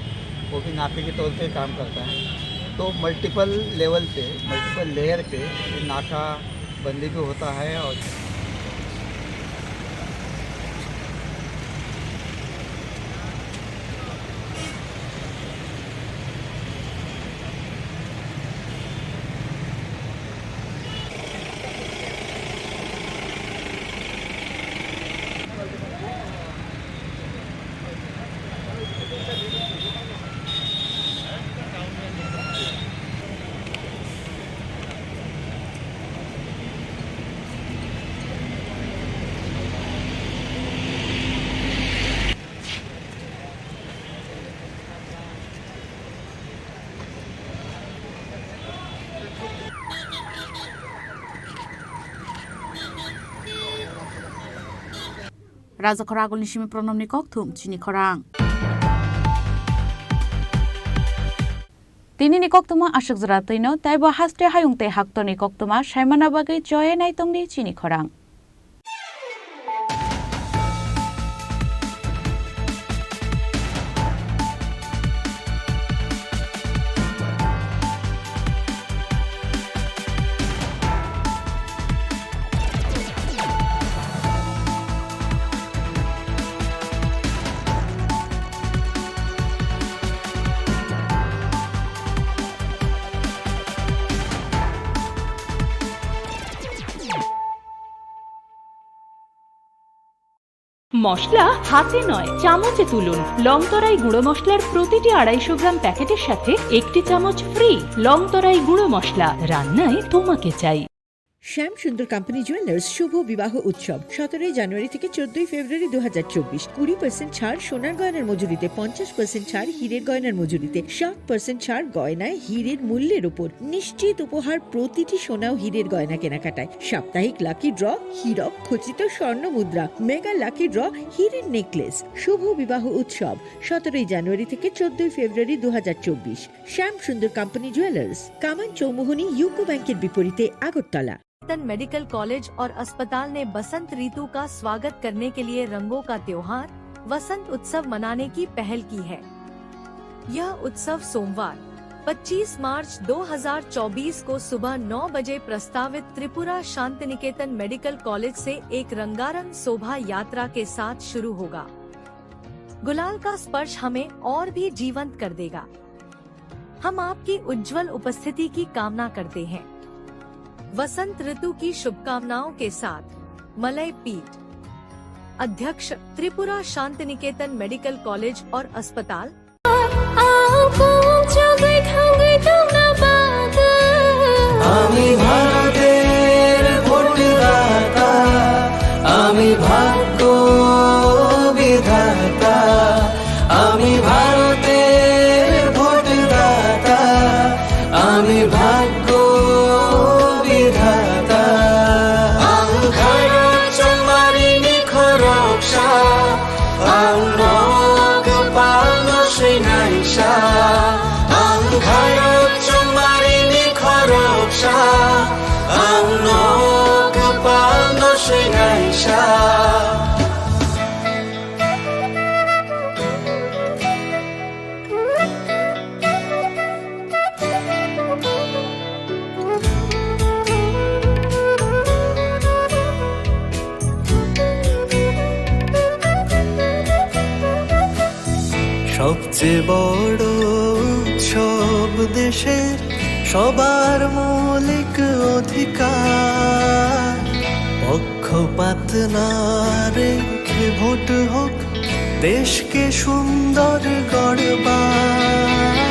वो भी नाके के तौर पे काम करता है। तो मल्टीपल लेवल पे, मल्टीपल लेयर पे ये नाका बंदी भी होता है और Rajakhor agulni simi Pranamni kokthum chini khorang. Tinini koktwma aswk jora twino, teibo haste hayung tei haktorni koktwma saimana bagwi choye naitongdi chini khorang. মশলা হাতে নয়, চামচে তুলুন। লংতরাই গুঁড়ো মশলার প্রতিটি আড়াইশো গ্রাম প্যাকেটের সাথে একটি চামচ ফ্রি। লংতরাই গুঁড়ো মশলা, রান্নায় তোমাকে চাই। শ্যাম সুন্দর কোম্পানি জুয়েলার্স শুভ বিবাহ উৎসব সতেরোই জানুয়ারি থেকে চোদ্দই ফেব্রুয়ারি দু হাজার চব্বিশ। কুড়ি পার্সেন্ট ছাড় সোনার গয়নার মজুরিতে, পঞ্চাশ পার্সেন্ট ছাড় হীরের গয়নার মজুরিতে, সাত পার্সেন্ট ছাড় গয়নায় হীরের মূল্যের উপর। নিশ্চিত উপহার প্রতিটি সোনা ও হীরের গয়না কেনাকাটায়। সাপ্তাহিক লাকি ড্র, হীরক খচিত স্বর্ণ মুদ্রা, মেগা লাকি ড্র, হীরের নেকলেস। শুভ বিবাহ উৎসব সতেরোই জানুয়ারি থেকে চোদ্দই ফেব্রুয়ারি দু হাজার চব্বিশ। শ্যাম সুন্দর কোম্পানি জুয়েলার্স, কামান চৌমুহনী ইউকো ব্যাংকের বিপরীতে আগরতলা। मेडिकल कॉलेज और अस्पताल ने बसंत ऋतु का स्वागत करने के लिए रंगों का त्योहार वसंत उत्सव मनाने की पहल की है। यह उत्सव सोमवार, पच्चीस मार्च दो हज़ार चौबीस को सुबह नौ बजे प्रस्तावित त्रिपुरा शांति निकेतन मेडिकल कॉलेज से एक रंगारंग शोभा यात्रा के साथ शुरू होगा। गुलाल का स्पर्श हमें और भी जीवंत कर देगा। हम आपकी उज्जवल उपस्थिति की कामना करते हैं। वसंत ऋतु की शुभकामनाओं के साथ मलय पीठ, अध्यक्ष, त्रिपुरा शांति निकेतन मेडिकल कॉलेज और अस्पताल। আমি ভারতের ভোটদাতা, আমি ভাগ্য বিধাতা, আমি ভারতের ভোটদাতা, আমি ভাগ্য বিধাতা। Ang kharok chongmari ni khoroksa, ang nok palno swinaisa. Ang kharok chongmari ni khoroksa, ang nok palno swinaisa. সবচেয়ে বড় উৎসব দেশের সবার মৌলিক অধিকার। পক্ষপাত না রেখে ভোট হোক দেশকে সুন্দর গড়বার।